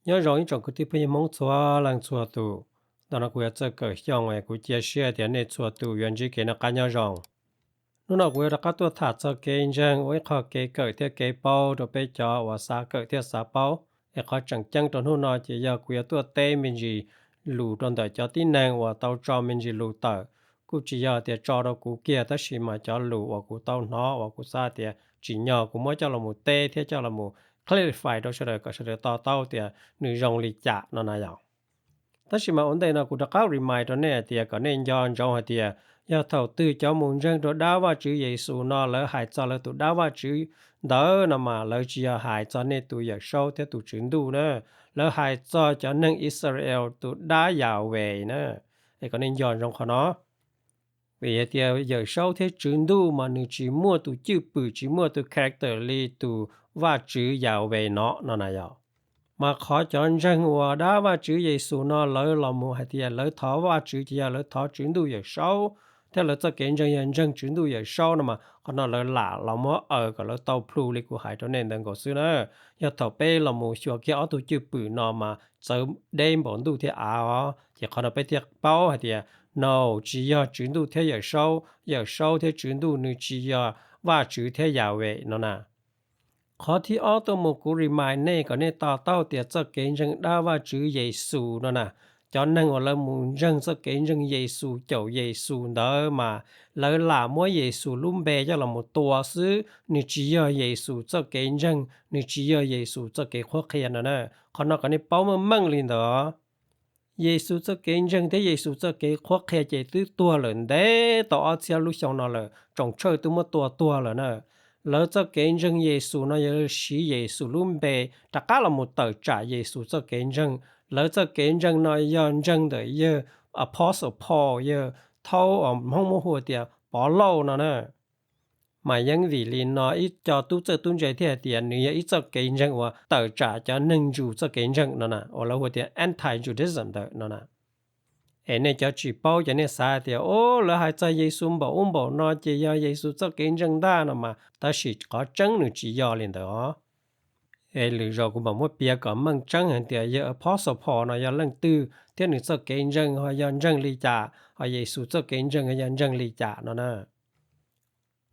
Nyob zoo ib tsoom kwv tij phooj ywg Hmoob txhua leej txhua tus. Ntawm no kuv yog Txawj Kawm Xyooj, kuv cia siab tias nej txhua tus yuav ntsib kev noj qab nyob zoo. Hnub no kuv yuav rov qab tuaj tham txog kev ntseeg ua ib qho kev kawm thiab kev paub rau peb cov uas xav kawm thiab xav paub. Es qhov tseem ceeb rau hnub no ces yog kuv yuav tuaj teb me ntsis lus rau ntawm cov tib neeg uas tau tso me ntsis lus tawm. Kuj tsis yog tias tso rau kuv kiag, tab sis mas cov lus uas kuv tau hnov uas kuv xav tias tsim nyog kuv muab coj los mus teb thiab coj los mus clarify rau sawv daws kom sawv daws to taub tias nws zoo li cas no na yom. Tab sis mas ua ntej no kuv rov qab remind rau nej hais tias kom nej nco ntsoov hais tias yog thaum twg cov mus ntseeg rau dab Vajtswv Yexus no lawv hais txog lawv tus dab Vajtswv ntawd no mas lawv tsis yog hais txog nej tus Yawm Saub thiab tus Tswv Ntuj na. Lawv hais txog cov neeg Israel tus dab Yahweh na. Es kom nej nco ntsoov qhov no. Vim hais tias Yawm Saub thiab Tswv Ntuj mas nws tsis muaj tus cwj pwm, tsis muaj tus character li tus Vajtswv Yahweh no no na yom. Mas qhov cov ntseeg uas dab Vajtswv Yexus no lawv los mus hais tias lawv thov Vajtswv ces yog lawv thov Tswv Ntuj Yawm Saub, thiab lawv txoj kev ntseeg yog ntseeg Tswv Ntuj Yawm Saub no mas qhov no lawv lam los muab aws kom lawv tau plhu li kuv hais rau nej ntawd nkaus xwb na. Yog thaum peb los mus xyuas kiag ob tug cwj pwm no mas txawv deb npaum ntuj thiab av os. Ces qhov no peb thiaj paub hais tias no tsis yog Tswv Ntuj thiab Yawm Saub, Yawm Saub thiab Tswv Ntuj nws tsis yog Vajtswv thiab Yahweh no na. Qhov thib ob tuaj mus kuv remind nej kom nej to taub tias txoj kev ntseeg dab Vajtswv Yexus no na, cov neeg uas lawv mus ntseeg txoj kev ntseeg Yexus, caum Yexus ntawd mas lawv lam muab Yexus lub npe coj los mus tua xwb, nws tsis yog Yexus txoj kev ntseeg, nws tsis yog Yexus txoj kev qhuab qhia no na. Qhov no kom nej paub meej meej li ntawd. Yexus txoj kev ntseeg thiab Yexus txoj kev qhuab qhia ces twb tuag lawm ntev tau ob txhiab lub xyoo no lawm, tsoom tshawj twb muab tua tuag lawm na. Lawv txoj kev ntseeg Yexus no yog siv Yexus lub npe rov qab los mus tawm tsam Yexus txoj kev ntseeg. Lawv txoj kev ntseeg no yog ntseeg ntawm yawg Apostle Paul, yawg thaub Hmoob muab hu tias Pov Lauj no na. Mas yeej vim li no ib co tub txawj tub ntse thiaj hais tias nws yog ib txoj kev ntseeg uas tawm tsam cov neeg Jew txoj kev ntseeg no na, uas lawv hu tias anti-Judaism ntawd no na. Es nej cov tsis paub ces nej xav tias o, lawv hais txog Yexus npaum ub npaum no ces yog Yexus txoj kev ntseeg ntag no mas, tab sis qhov tseeb nws tsis yog li ntawd os. Es lwm zaus kuv mam muab piav kom meej tseeb hais tias yawg Apostle Paul no yog leej twg thiab nws txoj kev ntseeg ho yog ntseeg li cas, ho Yexus txoj kev ntseeg ho yog ntseeg li cas no na.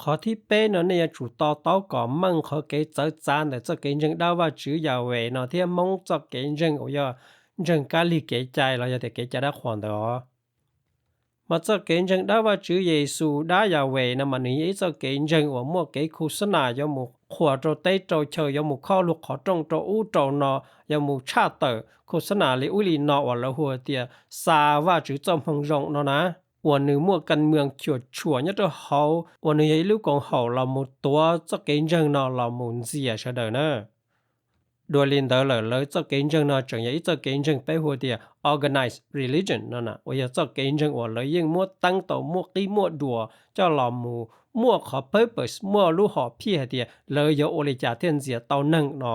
Qhov thib peb no nej yuav tsum to taub kom meej qhov kev txawv txav ntawm txoj kev ntseeg dab Vajtswv Yahweh no thiab Hmoob txoj kev ntseeg uas yog ntseeg kab lig kev cai los yog tias kev cai dab qhuas ntawd os. Mas txoj kev ntseeg dab Vajtswv Yexus, dab Yahweh no mas nws yog ib txoj kev ntseeg uas muaj kev khu xab nas yuav mus qhuas rau teb rau chaw, yuav mus khob luag qhov rooj rau ub rau no, yuav mus tshaj tawm khu xab nas li ub li no uas lawv hu tias xa Vajtswv txoj moo zoo no na, uas nws muaj kas mws cuam tshuam nyob rau hauv, uas nws yog ib lub koom haum los mus tuav txoj kev ntseeg no los mus ntxias sawv daws na. Dua li ntawd lawm lawv txoj kev ntseeg no tseem yog ib txoj kev ntseeg peb hu tias organized religion no na, uas yog txoj kev ntseeg uas lawv yeej muab teeb tau muaj qib muaj duas coj los mus muaj qhov purpose, muaj lub hom phiaj hais tias lawv yuav ua li cas thiaj ntxias tau neeg no.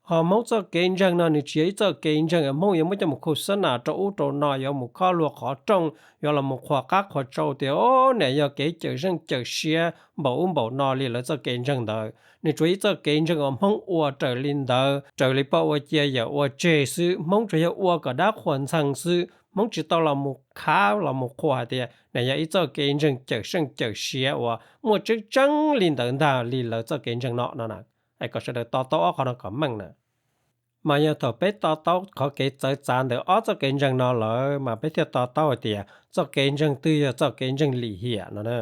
Ho Hmoob txoj kev ntseeg no nws tsis yog ib txoj kev ntseeg Hmoob yuav muab coj mus khu xab nas rau ub rau no, yuav mus khob luag qhov rooj, yuav los mus qhuas qab qhuas tsau tias o, niam yog kev cawm zeej cawm siav npaum ub npaum no li lawv txoj kev ntseeg ntawd. Nws tsuas ib txoj kev ntseeg uas Hmoob ua raws li ntawd, raws li poj ua cia yawm ua tseg xwb. Hmoob tsuas yog ua kom dab qhuas ntxhee xwb, Hmoob tsis tau los mus khav los mus qhuas hais tias niam yog ib txoj kev ntseeg cawm zeej cawm siav uas muaj tseeb tseeb li ntawd ntag li lawv txoj kev ntseeg no no na. Kom sawv daws to taub ob qhov no kom meej na. Mas yog thaum peb to taub qhov kev txawv txav ntawm ob txoj kev ntseeg no lawm mas peb thiaj to taub hais tias txoj kev ntseeg twg yog txoj kev ntseeg lim hiam no na.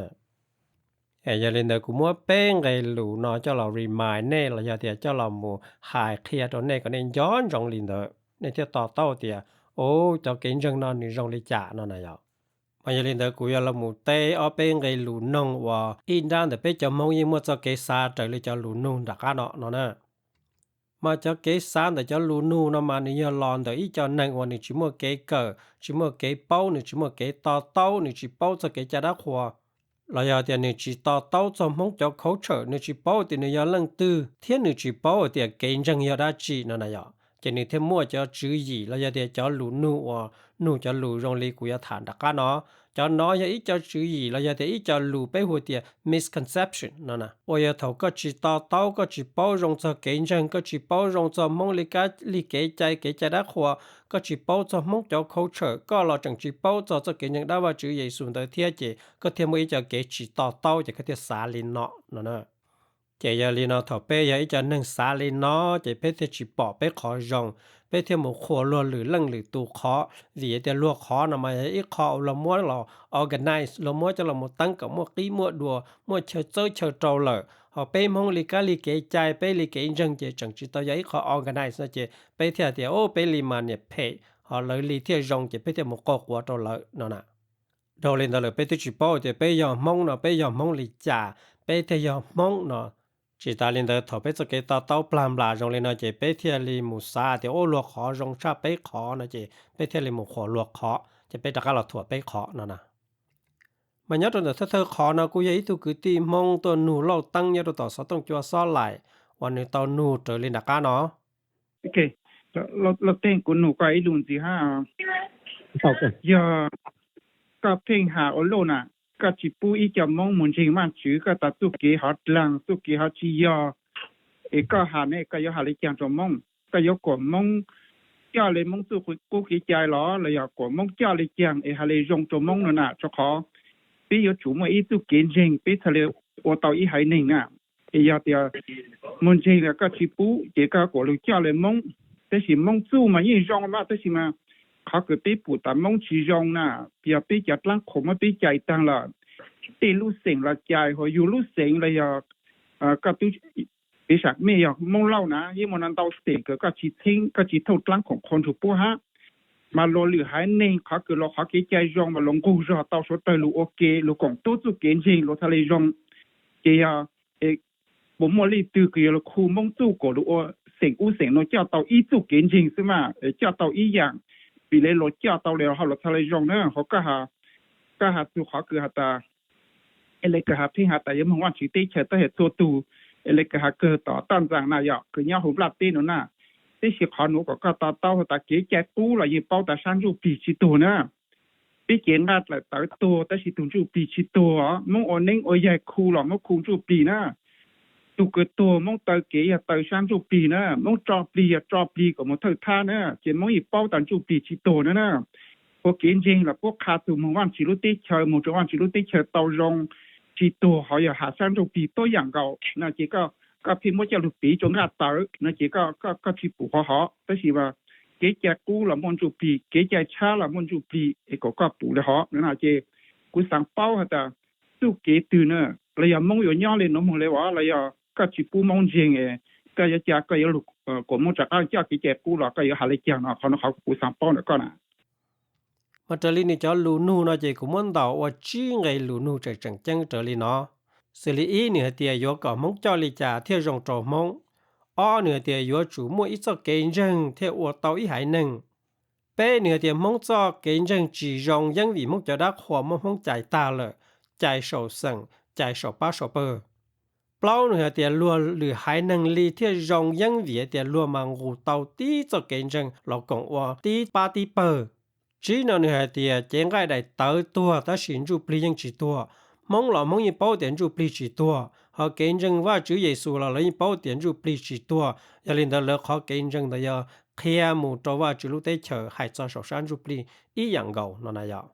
Yog li ntawd kuv muab peb nqe lus no coj los remind nej los yog tias coj los mus hais qhia rau nej kom nej nco ntsoov li ntawd, nej thiaj to taub tias o, cov kev ntseeg no nws zoo li cas no na yom. Mas yog li ntawd kuv yuav los mus teb ob peb nqe lus noog uas ib nrab ntawm peb cov Hmoob yeej muaj txoj kev xav raws li cov lus nug nram qab no no na. Mas cov kev xav ntawm cov lus nug no mas nws yog los ntawm ib co neeg uas nws tsis muaj kev kawm, tsis muaj kev paub, nws tsis muaj kev to taub, nws tsis paub txog kev cai dab qhuas, los yog tias nws tsis to taub txog Hmoob cov culture, nws tsis paub tias nws yog leej twg thiab nws tsis paub tias kev ntseeg yog dab tsi no na yom. ces nws thiaj muaj cov tswv yim los yog tias cov lus nug uas nug cov lus zoo li kuv yuav tham nram qab no. Cov no yog ib co tswv yim los yog tias ib co lus peb hu tias misconception no na, uas yog thaum koj tsis to taub, koj tsis paub zoo txog kev ntseeg, koj tsis paub zoo txog Hmoob li kab li kev cai, kev cai dab qhuas, koj tsis paub txog Hmoob cov culture, koj los tseem tsis paub txog txoj kev ntseeg dab Vajtswv Yexus ntawd thiab, ces koj thiaj muaj ib co kev tsis to taub, ces koj thiaj xav li no no na. Ces yog li no, thaum peb yog ib co neeg xav li no, ces peb thiaj tsis pom peb qhov zoo, peb thiaj mus qhuas luag lwm leej lwm tus qhov, vim tias luag qhov no mas yog ib qho uas luag muab los organize, luag muab coj los teeb kom muaj qib muaj dua, muaj chaw txawb chaw rau lawm. Ho peb Hmoob li kab li kev cai, peb li kev ntseeg ces tseem tsis tau yog ib qho organize no, ces peb thiaj tias, o, peb li mas niam phem, ho lawv li thiaj zoo, ces peb thiaj mus qaug quav rau lawv no na. Dhau li ntawd lawm peb twb tsis paub tias peb yog Hmoob no peb yog Hmoob li cas, peb thiaj yog Hmoob no. Tsis tas li ntawd, thaum peb txoj kev to taub plag nplas zoo li no, ces peb thiaj li mus xav tias, o, luag qhov zoo tshaj peb qhov no, ces peb thiaj li mus qhuas luag qhov, ces peb rov qab los thuam peb qhov no na. Mas nyob rau ntawm thawj thawj qhov no kuj yog ib tug kwv tij Hmoob tuaj nug Lauj Teeb nyob rau tom xov tooj cua Xob Laim, uas nws tau nug raws li nram qab no. Lauj Teeb, kuv nug koj ib lus ntxiv hab. Yog koj pheej has ua luaj na, koj tsis pub ib co Hmoob mus ntseeg Vajtswv, koj tas txuj kev hov dlaag, txuj kev hov tsis yog, es koj has ne koj yuav has li caag rau Hmoob? Koj yuav kuas Hmoob coj li Hmoob txuj qub kev cai los los yog kuas Hmoob coj li caag es has li zoo rau Hmoob no na? Rua qhov peb yuav tsum muaj ib txuj kev ntseeg peb txhaj li ua tau ib haiv neeg na. Es yog tias mus ntseeg los koj tsis pub ces koj kuas lug coj li Hmoob. Tab sis Hmoob txuj mas yeej zoo mas, tab sis mas qhov kws peb pum tas Hmoob tsis zoo na, yog peb cov dlaab qhuas muab peb cais taag lawm. Tej lub xeem los cais, hos yug lub xeem los yog koj tub, piv xam mej yog Hmoob Lauj na, yeej muaj ntau xeem kws koj tsis txheeb, koj tsis thooj dlaab khoom qhuas nrug puab hab. Mas luas lwm haiv neeg qhov kws luas qhov kev cai zoo mas luas nqug zog tau suav dlawg lug ua ke, lug koom tub txuj kev ntseeg luas txhaj li zoo. Ces yog puas muaj leej twg kws yuav lug khu Hmoob txuj kuas lug ua xeem ub xeem nuav coj tau ib txuj kev ntseeg xwb mas, coj tau ib yaam, vim le luas coj tau le ho luas txhaj li zoo na. Hos koj has txug qhov kws has tas, es le kws has pheej has tas yuav moog Vaajtswv teb chaws tab sis txhua tug, es le kws has kawg tom taj ntxaas na yog kws nyob huv nplaj teb nuav na. Tab sis qhov nuav kom koj to taub has tas kev cai qub los yeej paub tas sab ntsuj plig tsis tuag na. Peb cev nqaj dlaim tawv tuag tab sis tug ntsuj plig tsis tuag. Hmoob ua neeb ua yaig khu los Hmoob khu ntsuj plig na. Tug kws tuag Hmoob taw kev yog taw sab ntsuj plig na, Hmoob tso plig yog tso plig kom moog thawj thab na, ces Hmoob yeej paub tas ntsuj plig tsis tuag na na. Ua kev ntseeg los puab qha tug moog Vaajtswv lub teb chaws, moog rua Vaajtswv lub teb chaws tau zoo, tsis tuag, hos yog has sab ntsuj plig tuab yaam nkaus no ces koj pheej muab coj lug piv rua nqaj tawv no ces koj tsis pum qhov hov. Tab sis mas kev cai qub los muaj ntsuj plig, kev cai tshab los muaj ntsuj plig, es kom koj pum le hov no ces kuv xaav paub has tas txuj kev twg na, los yog Hmoob yuav nyob le nuav moog le as, los yog koj tsis pub Hmoob ntseeg, koj yuav ca koj yuav lug kuas Hmoob rov qaab coj kev cai qub los koj yuav has le caag no? Qhov no qhov kuv xaav paub ntawm koj na. Mas raws li nws cov lus nug no ces kuv muab ntaus ua tsib nqe lus nug tseem tseem ceeb raws li no. Xws li ib, nws hais tias yuav kom Hmoob coj li cas thiaj zoo rau Hmoob. Ob, nws hais tias yuav tsum muaj ib txoj kev ntseeg thiaj ua tau ib haiv neeg. Peb, nws hais tias Hmoob txoj kev ntseeg tsis zoo yeeb vim Hmoob cov dab qhuas muab Hmoob cais tag lawm, cais saum xeem, cais saum pab saum pawg. Plaub, nws hais tias luag lwm haiv neeg li thiaj zoo yeeb vim hais tias luag mas nqus tau tib txoj kev ntseeg los koom ua tib pab tib pawg. Tsib no nws hais tias cev nqaij daim tawv tuag tab sis ntsuj plig yeej tsis tuag. Hmoob los Hmoob yeej paub tias ntsuj plig tsis tuag, ho kev ntseeg Vajtswv Yexus los lawv yeej paub tias ntsuj plig tsis tuag. Yog li ntawd lawv qhov kev ntseeg ntawd yog qhia mus rau Vajtswv lub teb chaws hais txog saum sab ntsuj plig ib yaam nkaus no na yog.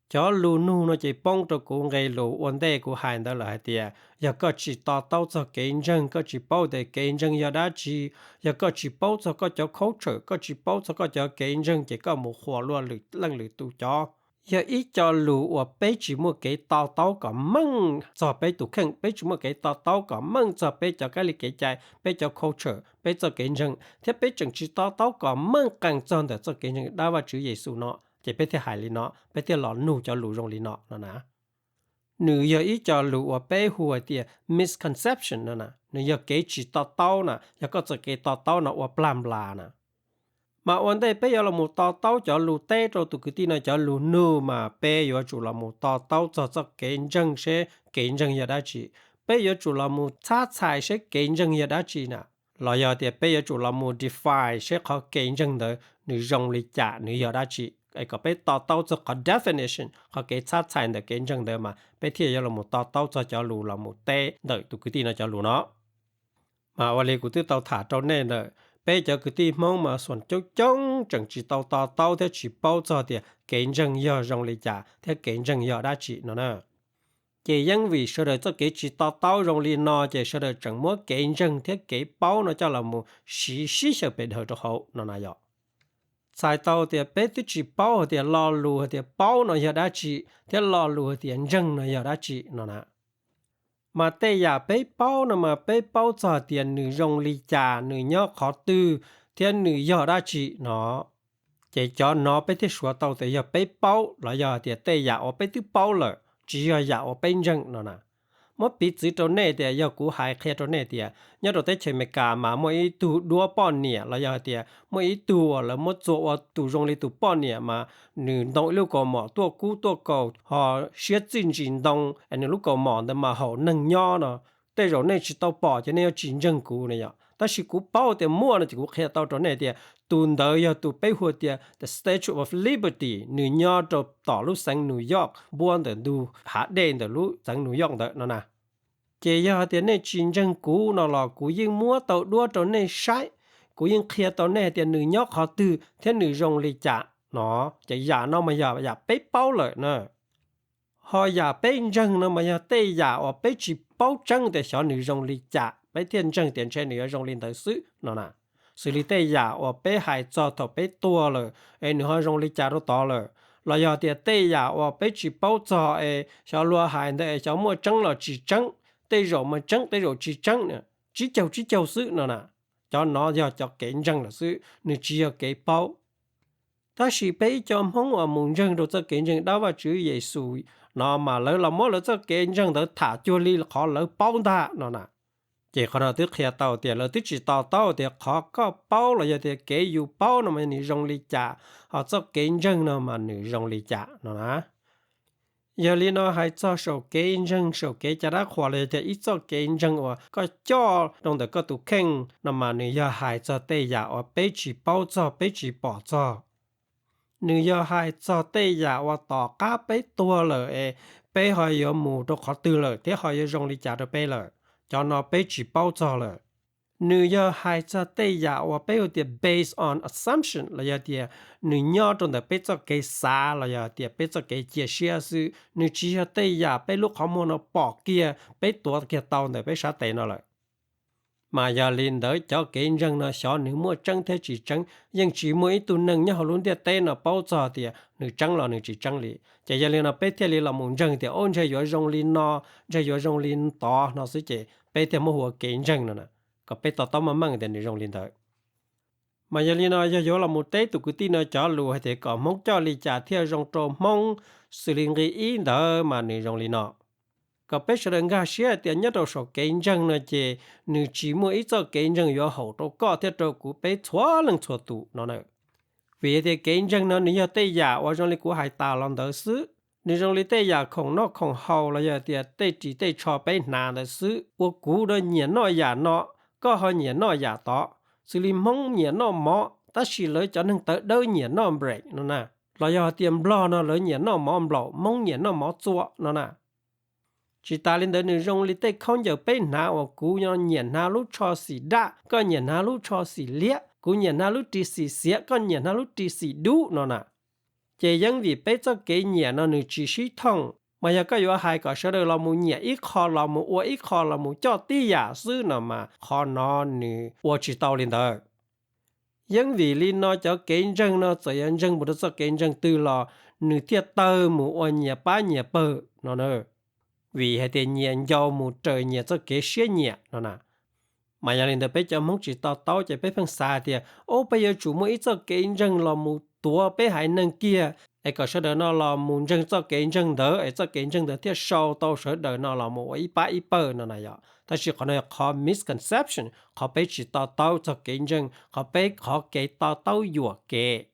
Cov lus nug no ces poob rau kuv nqe lus ua ntej kuv hais ntawd lawm hais tias yog koj tsis to taub txog kev ntseeg, koj tsis paub tias kev ntseeg yog dab tsi, yog koj tsis paub txog koj cov culture, koj tsis paub txog koj cov kev ntseeg ces koj mus qhuas luag lwm leej lwm tus cov. Yog ib co lus uas peb tsis muaj kev to taub kom meej txog peb tus kheej, peb tsis muaj kev to taub kom meej txog peb cov kab li kev cai, peb cov culture, peb txoj kev ntseeg, thiab peb tseem tsis to taub kom meej qee txog ntawm txoj kev ntseeg dab Vajtswv Yexus no, ces peb thiaj hais li no, peb thiaj los nug cov lus zoo li no no na. Nws yog ib co lus uas peb hu hais tias misconception no na, nws yog kev tsis to taub na, yog koj txoj kev to taub no ua plag nplas na. Mas ua ntej peb yuav los mus to taub cov lus teb rau tus kwv tij no cov lus nug mas peb yuav tsum los mus to taub txog txoj kev ntseeg seb kev ntseeg yog dab tsi. Peb yuav tsum los mus txhab txhais seb kev ntseeg yog dab tsi na. Los yog tias peb yuav tsum los mus define seb qhov kev ntseeg ntawd nws zoo li cas, nws yog dab tsi, es kom peb to taub txog qhov definition, qhov kev txhab txhais ntawm kev ntseeg ntawd mas peb thiaj yuav los mus to taub txog cov lus los mus teb ntawm tus kwv tij no cov lus no. Mas ua li kuv twb tau tham rau nej ntawm, peb cov kwv tij Hmoob mas xuas coob coob tseem tsis tau to taub thiab tsis paub txog tias kev ntseeg yog zoo li cas thiab kev ntseeg yog dab tsi no na. Ces yeej vim sawv daws txoj kev tsis to taub zoo li no ces sawv daws tseem muab kev ntseeg thiab kev paub no coj los mus siv sib xyaw pes dhawv rau hauv no na yom. Txhais tau tias peb twb tsis paub hais tias lo lus hais tias paub no yog dab tsi thiab lo lus hais tias ntseeg no yog dab tsi no na. Mas tej yam peb paub no mas peb paub txog tias nws zoo li cas, nws nyob qhov twg thiab nws yog dab tsi no. Ces cov no peb thiaj suav tau tias yog peb paub los yog tias tej yam uas peb twb paub lawm, tsis yog yam uas peb ntseeg no na. Muab piv txwv rau nej tias yog kuv hais qhia rau nej tias nyob rau teb chaws Amelikas mas muaj ib tug duab poj niam los yog hais tias muaj ib tug uas lawv muab txua ua tus zoo li tus poj niam mas nws ntoo ib lub kaus mom tuaj kub tuaj kaus ho siab txij ntsis ntoo es nws lub kaus mom ntawd mas haum neeg nyob no. Tej zaum nej tsis tau pom ces nej yuav tsis ntseeg kuv na yom, tab sis kuv paub tias muaj no ces kuv qhia tau rau nej tias tus ntawd yog tus peb hu tias the Statue of Liberty, nws nyob rau tom lub xeev New York npuab ntawm ntug hav dej ntawm lub xeev New York ntawd no na. Ces yog hais tias nej tsis ntseeg kuv no los kuv yeej muab tau duab rau nej saib, kuv yeej qhia tau nej hais tias nws nyob qhov twg thiab nws zoo li cas no. Ces yam no mas yog yam peb paub lawm na. Ho yam peb ntseeg no mas yog tej yam uas peb tsis paub tseeb tias xyov nws zoo li cas peb thiaj ntseeg tias ntshe nws yuav zoo li ntawd xwb no na. Xws li tej yam uas peb hais txog thaum peb tuag lawm es nws ho zoo li cas rau tod lawm, los yog tias tej yam uas peb tsis paub txog es xyov luag hais ntawd es xyov muaj tseeb los tsis tseeb, tej zaum mas tseeb tej zaum tsis tseeb, tsib caug tsib caug xwb no na. Cov no yog cov kev ntseeg lawm xwb, nws tsis yog kev paub. Tab sis peb ib co Hmoob uas mus ntseeg rau txoj kev ntseeg dab Vajtswv Yexus no mas lawv los muab lawv txoj kev ntseeg ntawd tham cuag li qhov lawv paub ntag no na. Ces qhov no twb qhia tau tias lawv twb tsis to taub tias qhov koj paub los yog tias kev yus paub no mas nws zoo li cas, ho txoj kev ntseeg no mas nws zoo li cas no na. Yog li no hais txog saum kev ntseeg, saum kev caj dab qhuas los yog tias ib txoj kev ntseeg uas koj coj rau ntawm koj tus kheej no mas nws yog hais txog tej yam uas peb tsis paub txog peb tsis pom txog. Nws yog hais txog tej yam uas tom qab peb tuag lawm es peb ho yuav mus rau qhov twg lawm thiab ho yuav zoo li cas rau peb lawm. Cov no peb tsis paub txog lawm. Nws yog hais txog tej yam uas peb hu tias based on assumption los yog tias nws nyob rau ntawm peb txoj kev xav los yog tias peb txoj kev cia siab xwb, nws tsis yog tej yam peb lub qhov muag no pom kiag peb tuav kiag tau ntawm peb sab tes no lawm. Mas yog li ntawd cov kev ntseeg no xyov nws muaj tseeb thiab tsis tseeb, yeej tsis muaj ib tug neeg nyob hauv lub ntiaj teb no paub txog tias nws tseeb los nws tsis tseeb li. Ces yog li no peb thiaj li los mus ntseeg tias o ntshe yuav zoo li no, ntshe yuav zoo li tod no xwb ces peb thiaj muab hu ua kev ntseeg no na, kom peb to taub meej meej tias nws zoo li ntawd. Mas yog li no yog yuav los mus teb tus kwv tij no cov lus hais tias kom Hmoob coj li cas thiaj zoo rau Hmoob xws li nqi ib ntawd mas nws zoo li no. Kom peb sawv daws nkag siab hais tias nyob rau saum kev ntseeg no ces nws tsis muaj ib txoj kev ntseeg yuav haum rau koj thiab rau kuv peb txhua leej txhua tus no na. Vim tias kev ntseeg no nws yog tej yam uas zoo li kuv hais tas los ntawd xwb. Nws zoo li tej yam khoom noj khoom haus los yog tias tej ris tej tsho peb hnav ntawd xwb. Ua kuv no nyiam noj yam no, koj ho nyiam noj yam tod. Xws li Hmoob nyiam noj mov tab sis lawv cov neeg tawv dawb nyiam noj bread no na. Los yog hais tias Nplog no lawv nyiam noj mov nplaum, Hmoob nyiam noj mov txua no na. Tsis tas li ntawd nws zoo li tej khaub ncaws peb hnav uas kuv nyiam hnav lub tsho xim daj, koj nyiam hnav lub tsho xim liab, kuv nyiam hnav lub ris xim xiav, koj nyiam hnav lub ris xim dub no na. Ces yeej vim peb txoj kev nyiam no nws tsis sib thooj, mas yog koj yuav hais kom sawv daws los mus nyiam ib qho los mus ua ib qho los mus coj tib yam xwb no mas qhov no nws ua tsis tau li ntawd. Yeej vim li no cov kev ntseeg no txawm yuav ntseeg mus rau txoj kev ntseeg twg los nws thiaj tawg mus ua nyias pab nyias pawg no na. Vim hais tias nyias ncau mus raws nyias txoj kev siab nyiam no na. Mas yog li ntawd peb cov Hmoob tsis to taub ces peb pheej xav tias o peb yuav tsum muaj ib txoj kev ntseeg los mus tuav peb haiv neeg kiag es kom sawv daws no los mus ntseeg txoj kev ntseeg ntawd es txoj kev ntseeg ntawd thiaj sau tau sawv daws no los mus ua ib pab ib pawg no na yom. Tab sis qhov no yog qhov misconception, qhov peb tsis to taub txog kev ntseeg, qhov peb qhov kev to taub yuam kev.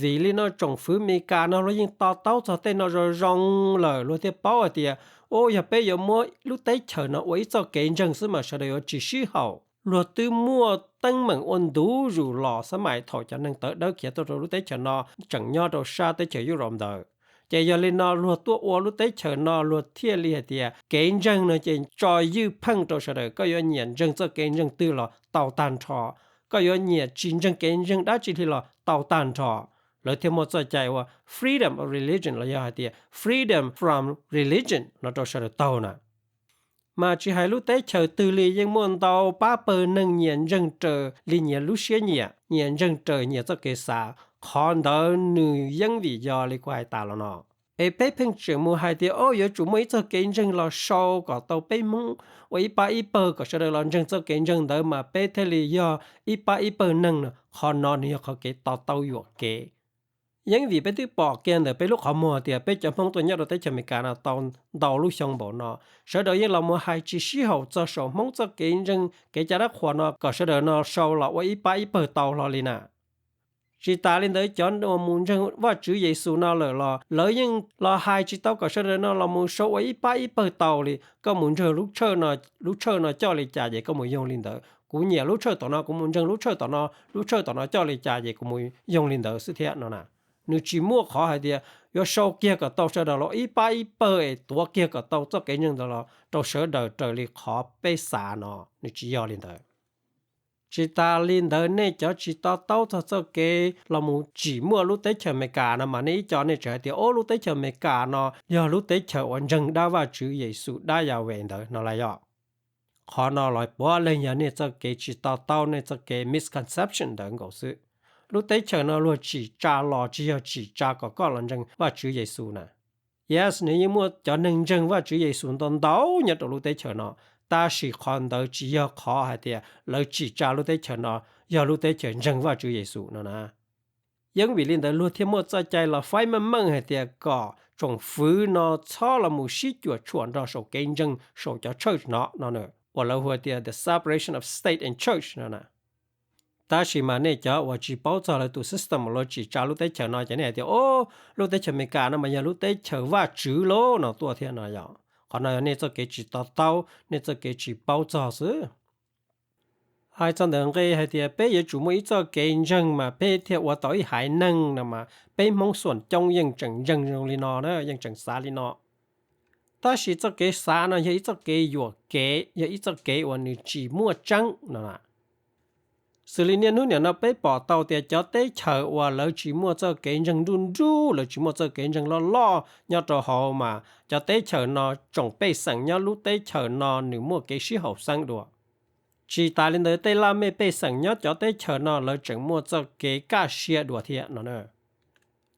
Vim li no tsoom fwv Meskas no luag yeej to taub txog tej no zoo zoo lawm luag thiaj paub hais tias o yog peb yuav muab lub teb chaws no ua ib txoj kev ntseeg xwb mas sawv daws yuav tsis sib haum. luag twb muaj teeb meem ua ntu zus los xab mais thaum cov neeg tawv dawb khiav tuaj rau lub teb chaws no tseem nyob rau sab teb chaws Europe ntawd. Ces yog li no luag tuaj ua lub teb chaws no luag thiaj li hais tias kev ntseeg no ces tso ywj pheej rau sawv daws, koj yuav nyiam ntseeg txoj kev ntseeg twg los tau tag nrho, koj yuav nyiam tsis ntseeg kev ntseeg dab tsi li los tau tag nrho. Lawv thiaj muaj txoj cai ua freedom of religion los yog hais tias freedom from religion no rau sawv daws taug na. Mas tsis hais lub teb chaws twg li yeej muaj ntau pab pawg neeg nyias ntseeg raws li nyias lub siab nyiam, nyias ntseeg raws nyias txoj kev xav. Qhov ntawd nws yeej vim yog li kuv hais tas los no. Es peb pheej tseem mus hais tias, o, yuav tsum muaj ib txoj kev ntseeg los sau kom tau peb Hmoob ua ib pab ib pawg kom sawv daws los ntseeg txoj kev ntseeg ntawd mas peb thiaj li yog ib pab ib pawg neeg no. Qhov no nws yog qhov kev to taub yuam kev. Yeej vim peb twb pom kiag ntawm peb lub qhov muag tias peb cov Hmoob tuaj nyob rau teb chaws Amelikas no tau ntau lub xyoo npaum no, sawv daws yeej los mus hais tsis sib haum txog saum Hmoob txoj kev ntseeg kev cai dab qhuas no kom sawv daws no sau los ua ib pab ib pawg tau hlo li na. Tsis tas li ntawd cov uas mus ntseeg Vajtswv Yexus no lawm los lawv yeej los hais tsis tau kom sawv daws no los mus sau ua ib pab ib pawg tau li. Koj mus ntseeg lub tshawj no, lub tshawj no coj li cas ces koj mus yoog li ntawd. Kuv nyiam lub tshawj tom no, kuv mus ntseeg lub tshawj tom no, lub tshawj tom no coj li cas ces kuv mus yoog li ntawd xwb thiab no na. Nws tsis muaj qhov hais tias yuav sau kiag kom tau sawv daws los ib pab ib pawg es tuav kiag kom tau txoj kev ntseeg ntawd los rau sawv daws raws li qhov peb xav no, nws tsis yog li ntawd. Tsis tas li ntawd nej cov tsis to taub txog txoj kev los mus tsim muaj lub teb chaws Amelikas no mas nej ib co nej tseem hais tias, o, lub teb chaws Amelikas no yog lub teb chaws uas ntseeg dab Vajtswv Yexus dab Yahweh ntawd no lawm yog. Qhov no los puav leej yog nej txoj kev tsis to taub, nej txoj kev misconception ntawd nkaus xwb. Lub teb chaws no luag tsim tsa los tsis yog tsim tsa kom koj los ntseeg Vajtswv Yexus na. Yes, nws yeej muaj cov neeg ntseeg Vajtswv Yexus ntau ntau nyob rau lub teb chaws no, tab sis qhov ntawd tsis yog qhov hais tias lawv tsim tsa lub teb chaws no yog lub teb chaws ntseeg Vajtswv Yexus no na. Yeej vim li ntawd luag thiaj muaj txoj cai los faib meej meej hais tias kom tsoom fwv no txhob los mus sib cuam tshuam nrog saum kev ntseeg saum cov church no no, uas lawv hu tias the separation of state and church no na. Tab sis mas nej cov uas tsis paub txog lawv tus system uas luag tsim tsa lub teb chaws no ces nej hais tias, o, lub teb chaws Amelikas no mas yog lub teb chaws Vajtswv lauj no tuaj thiab no yog. Qhov no yog nej txoj kev tsis to taub, nej txoj kev tsis paub txog xwb. Hais txog ntawm nqe hais tias peb yuav tsum muaj ib txoj kev ntseeg mas peb thiaj ua tau ib haiv neeg no mas peb Hmoob xuam coob yeej tseem ntseeg zoo li no na, yeej tseem xav li no. Tab sis txoj kev xav no yog ib txoj kev yuam kev, yog ib txoj kev uas nws tsis muaj tseeb no. Xws li niaj hnub niam no peb pom tau tias cov teb chaws uas lawv tsis muaj txoj kev ntseeg nruj nruj, lawv tsis muaj txoj kev ntseeg loj loj nyob rau hauv mas cov teb chaws no tsoom pej xeem nyob lub teb chaws no nws muaj kev sib haum xeeb dua. Tsis tas li ntawd tej laj mej pej xeem nyob cov teb chaws no lawv tseem muaj txoj kev kaj siab dua thiab no.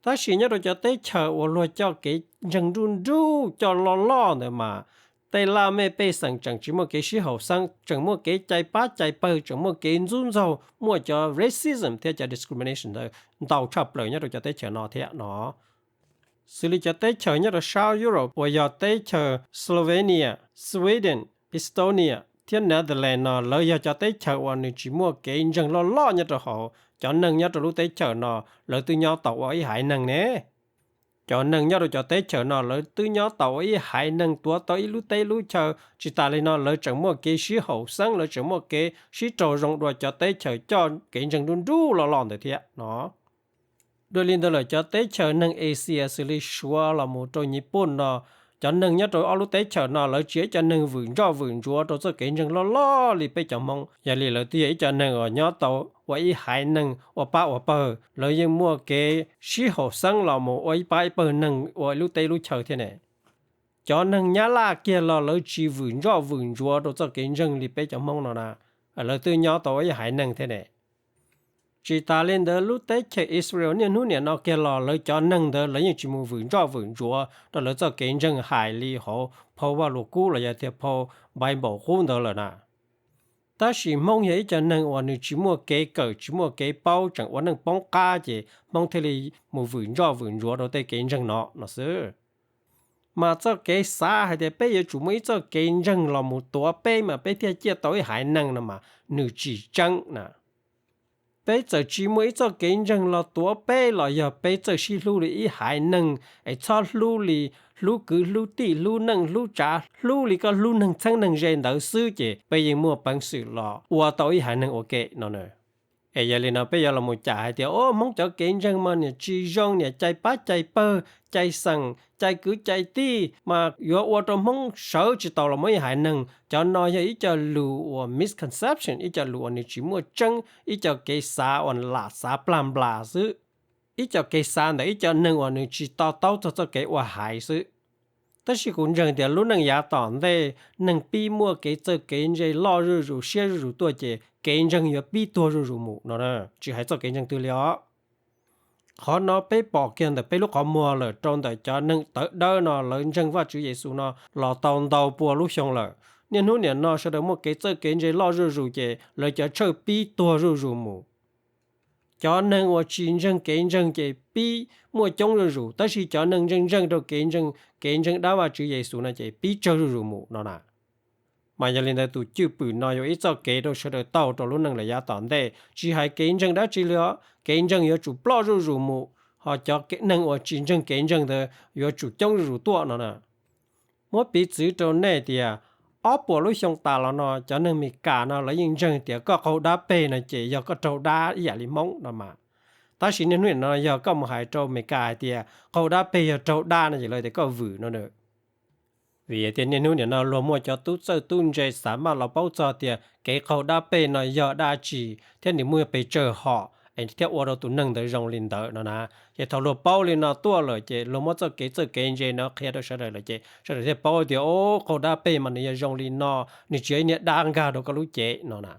Tab sis nyob rau cov teb chaws uas luag coj kev ntseeg nruj nruj coj loj loj ntawd mas tej laj mej pej xeem tseem tsis muaj kev sib haum xeeb, tseem muaj kev cai pab cai pawg, tseem muaj kev ntxub ntxaug, muaj cov racism thiab cov discrimination ntawd ntau tshaj plaws nyob rau cov teb chaws no thiab no. Xws li cov teb chaws nyob rau sab Europe uas yog teb chaws Slovenia, Sweden, Estonia thiab Netherlands no lawv yog cov teb chaws uas nws tsis muaj kev ntseeg loj loj nyob rau hauv. Cov neeg nyob rau lub teb chaws no lawv twb nyob tau ua ib haiv neeg ne. Cov neeg nyob rau cov teb chaws no lawv twb nyob tau ua ib haiv neeg tuav tau ib lub teb lub chaw. Tsis tas li no lawv tseem muaj kev sib haum xeeb, lawv tseem muaj kev sib raug zoo dua cov teb chaws coj kev ntseeg nruj nruj loj loj ntawd thiab no. Dua li ntawd lawm cov teb chaws neeg Asia xws li Suav los mus rau Nyij Pooj no, cov neeg nyob rau ob lub teb chaws no lawv tsis yog ib co neeg vwm ntsoj vwm ntsuav rau txoj kev ntseeg loj loj li peb cov Hmoob. Yog li lawv twb yog ib co neeg uas nyob tau ua ib haiv neeg ua pab ua pawg, lawv yeej muaj kev sib haum xeeb los mus ua ib pab ib pawg neeg ua lub teb lub chaw thiab ne. Cov neeg Nyab Laj kiag los lawv tsis vwm ntsoj vwm ntsuav rau txoj kev ntseeg li peb cov Hmoob no na, lawv twb nyob tau ua ib haiv neeg thiab ne. Tsis tas li ntawd lub teb chaws Israel niaj hnub niam no kiag los lawv cov neeg ntawd lawv yeej tsis mus vwm ntsoj vwm ntsuav rau lawv txoj kev ntseeg hais li hauv phau Vaj Lus Kub los yog tias phau Bible qub ntawd lawm na. Tab sis Hmoob yog ib co neeg uas nws tsis muaj kev kawm tsis muaj kev paub tseem ua neej poob qab ces Hmoob thiaj li mus vwm ntsoj vwm ntsuav rau tej kev ntseeg no no xwb. Mas txoj kev xav hais tias peb yuav tsum muaj ib txoj kev ntseeg los mus tuav peb mas peb thiaj ciaj tau ib haiv neeg no mas nws tsis tseeb na. Peb txawm tsis muaj ib txoj kev ntseeg los tuav peb los yog peb txawj sib hlub li ib haiv neeg es txhob hlub li hlub kwv hlub tij hlub neej hlub tsav hlub li koj hlub neeg txheeb neeg ze ntawd xwb ces peb yeej muaj peev xwm los ua tau ib haiv neeg ua ke no na. Es yog li no peb yuav los mus cam hais tias o Hmoob cov kev ntseeg mas niam tsis zoo niam cai pab cai pawg cai xeem cai kwv cai tij mas yuav ua rau Hmoob sawv tsis tau los muaj ib haiv neeg. Cov no yog ib co lus uas misconception, ib co lus uas nws tsis muaj tseeb, ib co kev xav uas lam xav plag nplas xwb, ib co kev xav ntawm ib co neeg uas nws tsis to taub txog txoj kev ua haiv xwb. Tab sis kuv ntseeg tias lub neej yav tom ntej neeg pib muaj kev txawj kev ntse loj zuj zus siab zuj zus tuaj ces kev ntseeg yuav pib tuag zuj zus mus no, tsis hais txoj kev ntseeg twg li os. Qhov no peb pom kiag ntawm peb lub qhov muag lawm rau ntawm cov neeg tawv dawb no lawv ntseeg Vajtswv Yexus no los tau ntau pua lub xyoo lawm. Niaj hnub niam no sawv daws muaj kev txawj kev ntse loj zuj zus ces lawv cov tshawj pib tuag zuj zus mus. Cov neeg uas tsis ntseeg kev ntseeg ces pib muaj coob zuj zus, tab sis cov neeg ntseeg ntseeg rau kev ntseeg, kev ntseeg dab Vajtswv Yexus no ces pib tsawg zuj zus mus no na. Mas yog li ntawd tus cwj pwm no yuav ib txoj kev rau sawv daws taug rau lub neej lawm yav tom ntej, tsis hais kev ntseeg dab tsi li os, kev ntseeg yuav tsum ploj zuj zus mus, ho cov neeg uas tsis ntseeg kev ntseeg ntawd yuav tsum coob zuj zus tuaj no na. Muab piv txwv rau nej tias, ob puas lub xyoo tas los no cov neeg Meskas no lawv yeej ntseeg tias koj qaug dab peg no ces yog koj raug dab ib yam li Hmoob no mas. Tab sis niaj hnub nim no yog koj mus hais rau Meskas hais tias qaug dab peg yog raug dab no ces lawv tias koj vwm no na. Vim tias niaj hnub nim no luag muaj cov tub txawj tub ntse xav maj los paub txog tias kev qaug dab peg no yog dab tsi thiab nws muaj pes tsawg hom es thiaj ua rau tus neeg ntawd zoo li ntawd no na. Ces thaum luag paub li no tuaj lawm ces luag muab txoj kev txawj kev ntse no qhia rau sawv daws lawm ces sawv daws thiaj paub tias o qaug dab peg mas nws yog zoo li no, nws tsis yog ib niag dab nkag rau koj lub cev no na.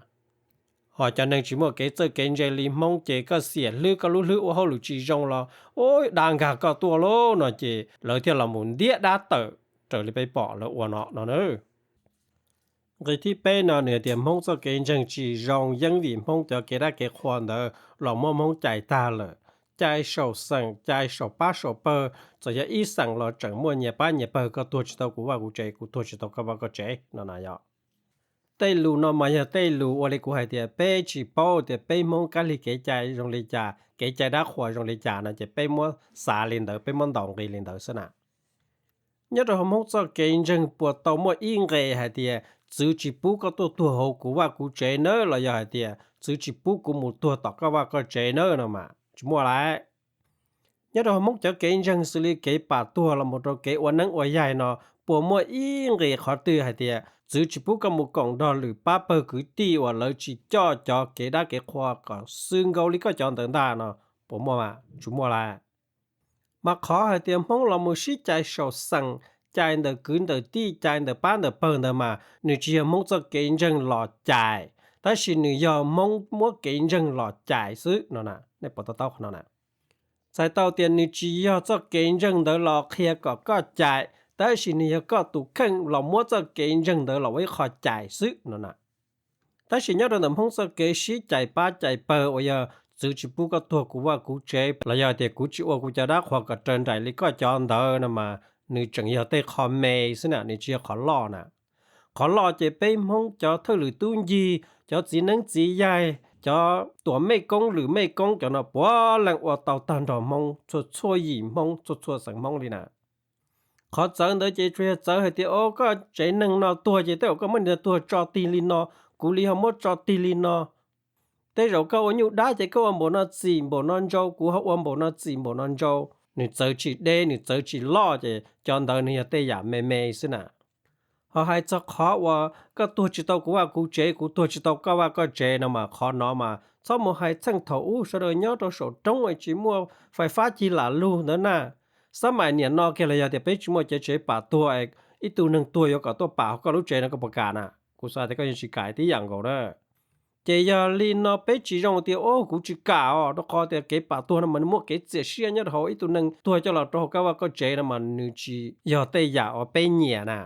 Ho cov neeg tsis muaj kev txawj kev ntse li Hmoob ces koj xiam hlwb koj lub hlwb ua hauj lwm tsis zoo los ua dab nkag koj tuaj lauj no ces lawv thiaj los mus ntiab dab tawm raws li peb pom lawv ua no no na. Nqe thib peb no nws hais tias Hmoob txoj kev ntseeg tsis zoo yeeb vim Hmoob cov kev dab kev qhua ntawd los muab Hmoob cais tag lawm. Cai saum xeem, cai saum pab saum pawg, txawm yog ib xeem los tseem muaj nyias pab nyias pawg, koj tuag tsis tau kuv vaj kuv tsev, kuv tuag tsis tau koj vaj koj tsev no na yom. Tej lus no mas yog tej lus ua li kuv hais tias peb tsis paub tias peb Hmoob kab lig kev cai zoo li cas, kev cai dab qhuas zoo li cas no ces peb muab xav li ntawd, peb muab ntaus nqi li ntawd xwb na. Nyob rau hauv Hmoob txoj kev ntseeg puas tau muaj ib nqe hais tias txwv tsis pub koj tuaj tuag hauv kuv vaj kuv tsev nawb los yog hais tias txwv tsis pub kuv mus tuag tom koj vaj koj tsev nawb no mas tsis muaj lawm. Nyob rau hauv Hmoob cov kev ntseeg xws li kev pam tuag los mus rau kev ua neeb ua yaig no puas muaj ib nqe qhov twg hais tias txwv tsis pub koj mus koom nrog lwm pab pawg kwv tij uas lawv tsis coj cov kev dab kev qhua kom xwb nkaus li koj cov ntawd ntag no puas muaj? Tsis muaj lawm. Mas qhov hais tias Hmoob los mus sib cais saum xeem, cais ntawm kwv ntawm tij, cais ntawm pab ntawm pawg ntawd mas nws tsis yog Hmoob txoj kev ntseeg los cais, tab sis nws yog Hmoob muab kev ntseeg los cais xwb no na. Nej puas to taub qhov no na? Txhais tau tias nws tsis yog txoj kev ntseeg ntawd los qhia kom koj cais, tab sis nws yog koj tus kheej los muab txoj kev ntseeg ntawd los ua ib qho cais xwb no na. Tab sis nyob rau ntawm Hmoob txoj kev sib cais pab cais pawg uas yog txwv tsis pub koj tuag kuv vaj kuv tsev los yog tias kuv tsis ua kuv cov dab qhuas kom raws nraim li koj cov ntawd no mas nws tseem yog tej qho me xwb na, nws tsis yog qhov loj na. Qhov loj ces peb Hmoob cov thawj lwm tub ncig, cov txiv neeb txiv yaig, cov tuam mej koob lwm mej koob cov no puav leej ua tau tag nrho Hmoob, txhua txhua yim Hmoob, txhua txhua xeem Hmoob li na. Qhov txawv ntawd ces tsuas yog txawv hais tias o koj tsev neeg no tuag ces tej zaum koj muab niag tuag tso tig li no, kuv li ho muab tso tig li no. Tej zaum koj ua nyuj dab ces koj ua npaum no txim npaum no ntsau, kuv ho ua npaum no txim npaum no ntsau. Nws txawv tsis deb, nws txawv tsis loj ces cov ntawd nws yog tej yam me me xwb na. Ho hais txog qhov uas koj tuag tsis tau kuv vaj kuv tsev, kuv tuag tsis tau koj vaj koj tsev no mas qhov no mas txhob mus hais txheej thaum ub sawv daws nyob rau saum roob tsis muaj fais fab cig lam lug ntawd na. Xab mais niam no kiag los yog tias peb tsis muaj cov tsev pam tuag, ib tug neeg tuag yuav kom tuaj pam hauv koj lub tsev no koj puas kam na? Kuv xav tias koj yeej tsis kam tib yam nkaus na. Ces yog li no peb tsis zoo tias o kuv tsis kam os, rau qhov tias kev pam tuag no mas nws muaj kev txias siab nyob rau hauv, ib tug neeg tuag coj los rau hauv koj vaj koj tsev no mas nws tsis yog tej yam uas peb nyiam na.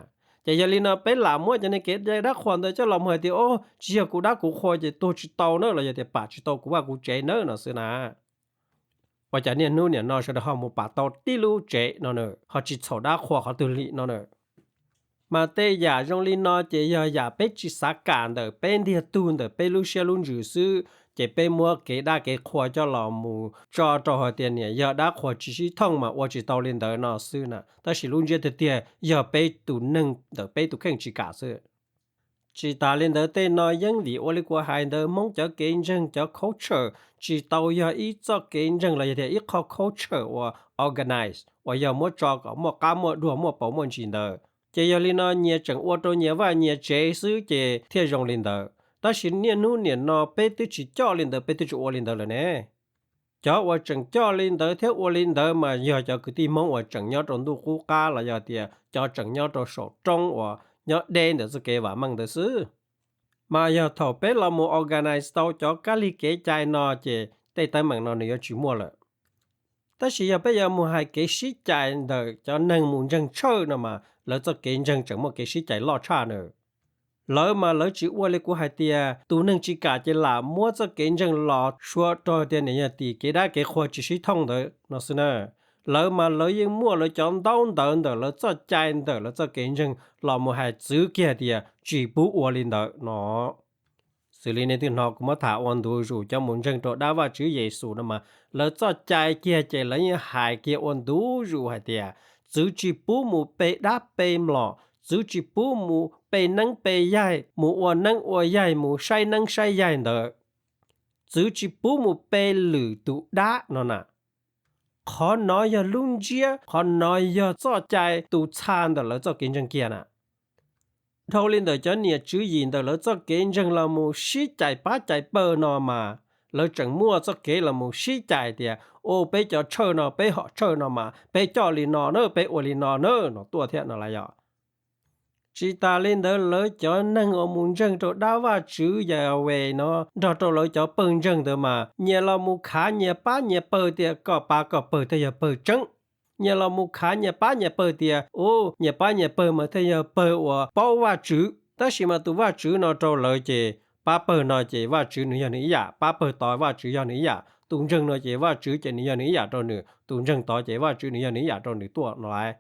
Ces yog li no peb lam muab cov niag kev dab qhuas ntawd coj los mus hais tias o tsis yog kuv dab kuv qhua ces tuag tsis tau na los yog tias pam tsis tau kuv vaj kuv tsev na no xwb na. Ua cas niaj hnub niam no sawv daws ho mus pam tau tib lub tsev no na, ho tsis txhaum dab qhuas qhov twg li no na. Mas tej yam zoo li no ces yog yam peb tsis xav kam ntawm peb ntiag tug ntawm peb lub siab lub ntsws xwb, Ces peb muab kev dab kev qhua coj los mus tso rau hais tias niam yog dab qhuas tsis sib thooj mas ua tsis tau li ntawd no xwb na. Tab sis lub ntsiab tiag tiag yog peb tus neeg ntawm peb tus kheej tsis kam xwb. Tsis tas li ntawd tej no yeej vim ua li kuv hais ntawd, Hmoob cov kev ntseeg cov culture tsis tau yog ib txoj kev ntseeg los yog tias ib qho culture uas organize uas yog muab tso kom muaj qab muaj duag muaj paus muaj ntsis ntawd. Ces yog li no nyias tseem ua rau nyias vaj nyias tsev xwb ces thiaj zoo li ntawd. Tab sis niaj hnub niam no peb twb tsis coj li ntawd, peb twb tsis ua li ntawd lawm ne. Cov uas tseem coj li ntawd thiab ua li ntawd mas yog cov kwv tij Hmoob uas tseem nyob rau ntuj qub qab los yog tias cov tseem nyob rau saum roob uas nyob deb ntawm txoj kev vam meej ntawd xwb. Mas yog thaum peb los mus organize tau cov kab lig kev cai no ces tej teeb meem no nws yuav tsis muaj lawm. Tab sis yog peb yuav mus hais kev sib cais ntawm cov neeg mus ntseeg tshawj no mas lawv txoj kev ntseeg tseem muaj kev sib cais loj tshaj na. Lawv mas lawv tsis ua li kuv hais tias tus neeg tsis kam ces lam muab txoj kev ntseeg los suav rau tias niam yog tim kev dab kev qhua tsis sib thooj ntawd no xwb na. Lawv mas lawv yeej muaj lawv cov ntaub ntawv ntawm lawv txoj cai ntawm lawv txoj kev ntseeg los mus hais txwv kiag tias tsis pub ua li ntawd no. Xws li nej twb hnov kuv muab tham ua ntu zus cov mus ntseeg rau dab Vajtswv Yexus no mas lawv txoj cai kiag ces lawv yeej hais kiag ua ntu zus hais tias txwv tsis pub mus pe dab pe mlom, txwv tsis pub mus pe neeb pe yaig, mus ua neeb ua yaig, mus saib neeb saib yaig ntawd. Txwv tsis pub mus pe lwm tus dab no na. Qhov no yog lub ntsiab, qhov no yog txoj cai tus txha ntawm lawv txoj kev ntseeg kiag na. Dhau li ntawm cov niam tswv yim ntawm lawv txoj kev ntseeg los mus sib cais pab cais pawg no mas lawv tseem muaj txoj kev los mus sib cais tias, u, peb cov tshawj no, peb hom tshawj no mas peb coj li no na, peb ua li no na no tuaj thiab no las yog. Tsis tas li ntawd lawv cov neeg uas mus ntseeg rau dab Vajtswv Yahweh no nrog rau lawv cov pawg ntseeg ntawd mas nyias los mus khav nyias pab nyias pawg tias koj pab koj pawg thiaj yog pawg tseeb. Nyias los mus khav nyias pab nyias pawg tias, u, nyias pab nyias pawg mas thiaj yog pawg uas paub Vajtswv. Tab sis mas tus Vajtswv no rau lawv ces pab pawg no ces Vajtswv nws yog nws ib yam, pab pawg tod Vajtswv yog nws ib yam, tus ntseeg no ces Vajtswv ces nws yog nws ib yam rau nws, tus ntseeg tod ces Vajtswv nws yog nws ib yam rau nws tuaj no lauj.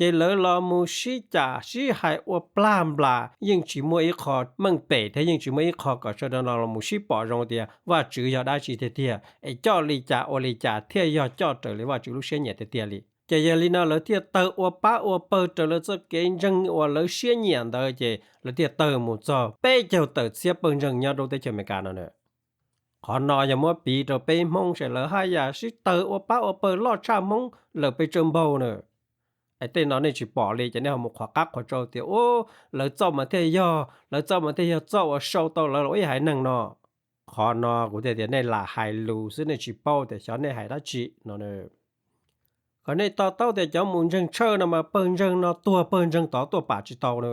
Ces lawv los mus sib cam sib hais ua plag nplas yeej tsis muaj ib qho meej pem thiab yeej tsis muaj ib qho kom sawv daws no los mus sib pom zoo tias Vajtswv yog dab tsi tiag tiag es coj li cas ua li cas thiaj yog coj raws li Vajtswv lub siab nyiam tiag tiag li. Ces yog li no lawv thiaj tawg ua pab ua pawg raws lawv txoj kev ntseeg uas lawv siab nyiam ntawd ces lawv thiaj tawg mus txog peb caug tawm txhiab pawg ntseeg nyob rau teb chaws Amelikas no na. Qhov no yog muab piv rau peb Hmoob seb lawv haj yam sib tawg ua pab ua pawg loj tshaj Hmoob lawm pes tsawg npaug na. Es tej no nej tsis pom li ces nej ho mus qhuas qab qhuas tsau tias, u, lawv txoj mas thiaj yog, lawv txoj mas thiaj yog txoj uas sau tau lawv los ib haiv neeg no. Qhov no kuv thiaj tias nej lam hais lus xwb, nej tsis paub tias xyov nej hais dab tsi no. Kom nej to taub tias cov mus ntseeg tshawj no mas pawg ntseeg no tuag pawg ntseeg tod tuaj pam tsis tau na.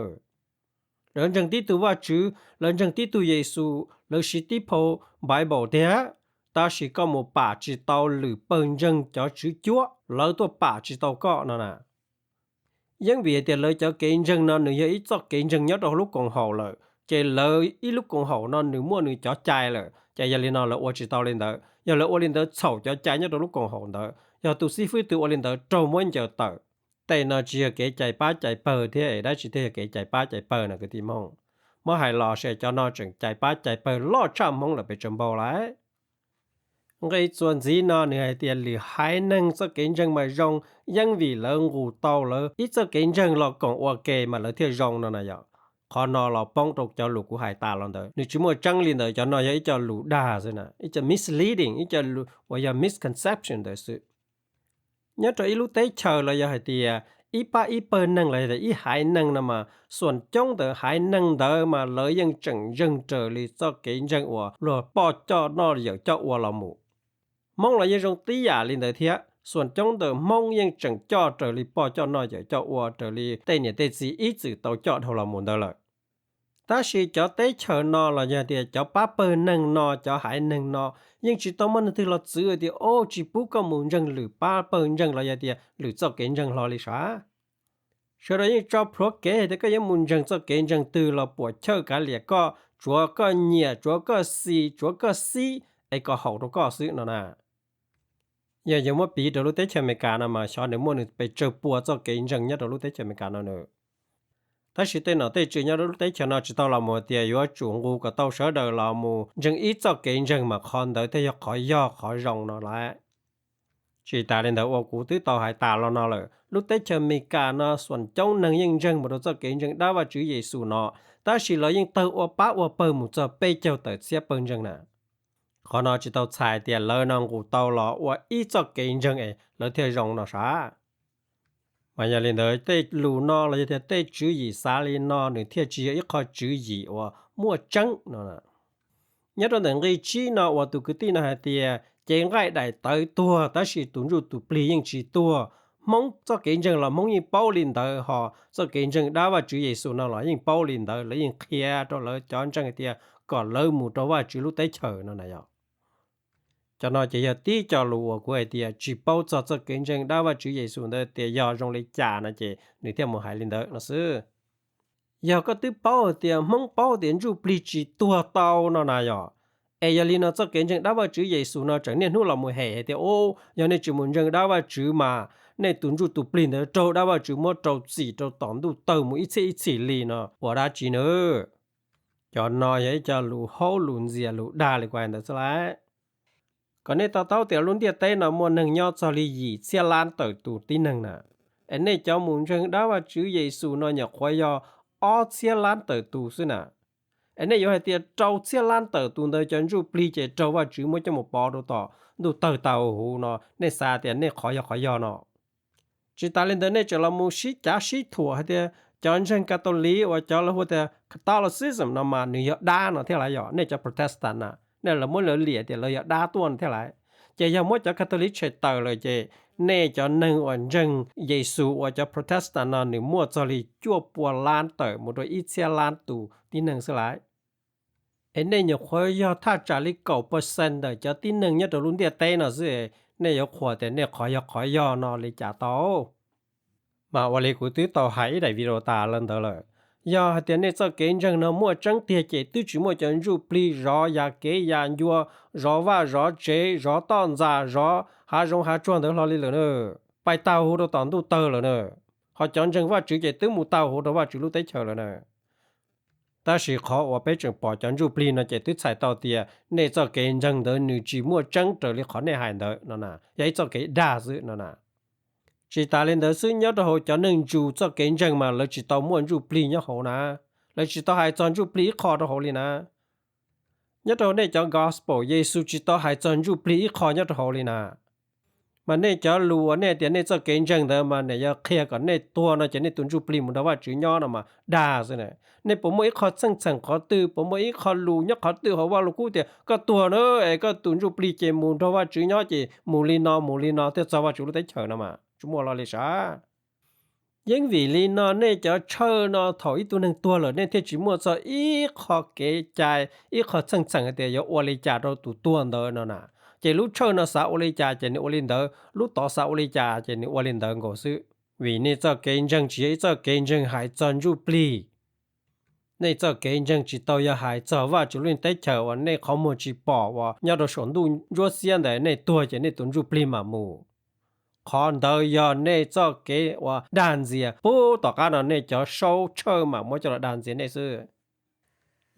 Lawv ntseeg tib tug Vajtswv, lawv ntseeg tib tug Yexus, lawv siv tib phau Bible tiag, tab sis koj mus pam tsis tau lwm pawg ntseeg cov tswv cuab, lawv tuaj pam tsis tau koj no na. Yeeb vim hais tias lawv cov kev ntseeg no nws yog ib txoj kev ntseeg nyob rau hauv lub koom haum lawm, ces lawv ib lub koom haum no nws muaj nws cov cai lawm, ces yog li no lawv ua tsis tau li ntawd. Yog lawv ua li ntawd txhaum cov cai nyob rau lub koom haum ntawd, yog tus xib fwb twg ua li ntawd raug muab ncaws tawm. Tej no tsis yog kev cais pab cais pawg thiab es dab tsi thiaj yog kev cais pab cais pawg no kwv tij Hmoob. Muab hais los seb cov no tseem cais pab cais pawg loj tshaj Hmoob lawm pes tsawg npaug lawm. Nqe txuas ntxiv no nws hais tias lwm haiv neeg txoj kev ntseeg mas zoo, yeeb vim lawv nqus tau lawv ib txoj kev ntseeg los koom ua ke mas lawv thiaj zoo no na yom. Qhov no los poob rau cov lus kuv hais tas los ntawd, nws tsis muaj tseeb li ntawd, cov no yog ib co lus dag xwb na, ib co misleading, ib co uas yog misconception ntawd xwb. Nyob rau ib lub teb chaws los yog hais tias ib pab ib pawg neeg los yog tias ib haiv neeg no mas xuam coob ntawm haiv neeg ntawd mas lawv yeej tseem ntseeg raws li txoj kev ntseeg uas luag poj coj noj yawm coj ua los mus. Hmoob los yeej zoo tib yam li ntawd thiab, xuam coob ntawm Hmoob yeej tseem coj raws li poj coj noj yawm coj ua raws li tej niam tej txiv ib txwm tau coj dhau los mus ntawd lawm. Tab sis cov teb chaws no los yog tias cov pab pawg neeg no, cov haiv neeg no yeej tsis tau muaj neeg twg los txwv tias, o, tsis pub koj mus ntseeg lwm pab pawg ntseeg los yog tias lwm txoj kev ntseeg hlo li sav. Sawv daws yeej tso plhuav kev hais tias koj yuav mus ntseeg txoj kev ntseeg twg los puam chawj kav liam koj, tsuav koj nyiam, tsuav koj xis, tsuav koj xib, es kom haum rau koj xwb no na. Yog yuav muab piv rau lub teb chaws Amelikas no mas xyov nws muaj nws pes tsawg pua txoj kev ntseeg nyob rau lub teb chaws Amelikas no nws. Tab sis tej nom tej tswv nyob rau lub teb chaws no tsis tau los mus tias yuav tsum nqus kom tau sawv daws los mus ntseeg ib txoj kev ntseeg mas qhov ntawd thiaj yog qhov yog qhov zoo no lawm. Tsis tas li ntawd uas kuv twb tau hais tas los no lawm, lub teb chaws Amelikas no xuas coob neeg yeej ntseeg mus rau txoj kev ntseeg dab Vajtswv Yexus no, tab sis lawv yeej tawg ua pab ua pawg mus txog peb caug tawm txhiab pawg ntseeg na. Qhov no tsis tau txhais tias lawv no nqus tau los ua ib txoj kev ntseeg es lawv thiaj zoo no sav. Mas yog li ntawd tej lus no los yog tias tej tswv yim xav li no nws thiaj tsis yog ib qho tswv yim uas muaj tseeb no. Nyob rau ntawm nqi tsib no uas tus kwv tij no hais tias cev nqaij daim tawv tuag tab sis tus ntsuj tus plig yeej tsis tuag. Hmoob txoj kev ntseeg los Hmoob yeej paub li ntawd, ho txoj kev ntseeg dab Vajtswv Yexus no los yeej paub li ntawd, lawv yeej qhia rau lawv cov ntseeg hais tias kom lawv mus rau Vajtswv lub teb chaws no na yog. Cov no ces yog tib co lus uas kuv hais tias tsis paub txog txoj kev ntseeg dab Vajtswv Yexus ntawd tias yog zoo li cas no ces nws thiaj mus hais li ntawd no xwb. Yog koj twb paub hais tias Hmoob paub tias ntsuj plig tsis tuag tau no na yog, es yog li no txoj kev ntseeg dab Vajtswv Yexus no tseem niaj hnub los mus hem hais tias, u, yog nej tsis mus ntseeg dab Vajtswv mas nej tus ntsuj tus plig ntawd raug dab Vajtswv muab rau txim rau tom ntuj tawg mus ib txhiab ib txhis li no ua dab tsi na. Cov no yog ib co lus haub lus ntxias lus dag li kuv hais ntawd xwb lauj. Kom nej to taub tias lub ntiaj teb no muaj neeg nyob txog li yim txhiab lab tawm tus tib neeg na, es nej cov mus ntseeg dab Vajtswv Yexus no nyuam qhuav yog ob txhiab lab tawm tus xwb na. Es nej yuav hais tias rau txhiab lab tawm tus ntawd cov ntsuj plig ces raug Vajtswv muab coj mus pov rau tom ntuj tawg tau huv no, nej xav tias nej qhov yog qhov yog no. Tsis tas li ntawd nej tseem los mus sib cav sib thuam hais tias cov ntseeg Catholic uas cov lawv hu tias Catholicism no mas nws yog dab no thiab lauj, yog nej cov Protestant na, nej lawv muab lawv liam tias lawv yog dab tuaj no thiab lauj. Ces yog muab cov Catholic tshem tawm lawm ces nej cov neeg uas ntseeg Yexus uas cov Protestant no nws muaj txog li cuaj pua lab tawm mus rau ib txhiab lab tus tib neeg xwb lauj. Es nej nyuam qhuav yog thaj tsam li kaum percent ntawm cov tib neeg nyob rau lub ntiaj teb no xwb, nej yuav qhuas tias nej qhov yog qhov yog no li cas tau? Mas ua li kuv twb tau hais ib daim video tas los ntawd lawm, yog hais tias nej txoj kev ntseeg no muaj tseeb tiag ces twb tsis muaj cov ntsuj plig zov ya kev ya ncua, zov vaj zov tsev, zov toj ntxas, zov hav zoov hav tsuag ntawd hlo li lawm na, pais tag huv rau tom ntuj tawg lawm na. Ho cov ntseeg Vajtswv ces twb mus tag huv rau Vajtswv lub teb chaws lawm na. Tab sis qhov uas peb tseem pom cov ntsuj plig no ces twb txhais tau tias nej txoj kev ntseeg ntawd nws tsis muaj tseeb raws li qhov nej hais ntawd no na, yog ib txoj kev dag xwb no na. Tsis tas li ntawd xwb, nyob rau hauv cov neeg Jew txoj kev ntseeg mas lawv tsis tau muaj ntsuj plig nyob hauv na, lawv tsis tau hais txog ntsuj plig ib qho rau hauv li na. Nyob rau hauv nej cov gospel, Yexus tsis tau hais txog ntsuj plig ib qho nyob rau hauv li na. Mas nej cov lus uas nej tias nej txoj kev ntseeg ntawd mas nej yog qhia kom nej tuag no ces nej tus ntsuj plig mus nrog Vajtswv nyob no mas dag xwb na. Nej puas muaj ib qho txheej txheem qhov twg, puas muaj ib qho lus nyob qhov twg hauv Vaj Lug Kub tias koj tuag na es koj tus ntsuj plig ces mus nrog Vajtswv nyob ces mus li no mus li no thiaj txog Vajtswv lub teb chaws no mas tsis muaj lo li sav. Yeej vim li no nej cov church no thaum ib tug neeg tuag lawm nej thiaj tsis muaj txog ib qho kev cai, ib qho txheej txheem hais tias yuav ua li cas rau tus tuag ntawd no na. Ces lub church no xav ua li cas ces nws ua li ntawd, lub tod xav ua li cas ces nws ua li ntawd nkaus xwb. Vim nej txoj kev ntseeg tsis yog ib txoj kev ntseeg hais txog ntsuj plig. Nej txoj kev ntseeg tsis tau yog hais txog Vajtswv lub teb chaws uas nej qhov muag tsis pom uas nyob rau saum ntuj ntsuab xiab ntawd, nej tuag ces nej tus ntsuj plig mam mus. Qhov ntawd yog nej txoj kev uas dag ntxias, puag tom qab no nej cov saub church mam muab coj los dag ntxias nej xwb.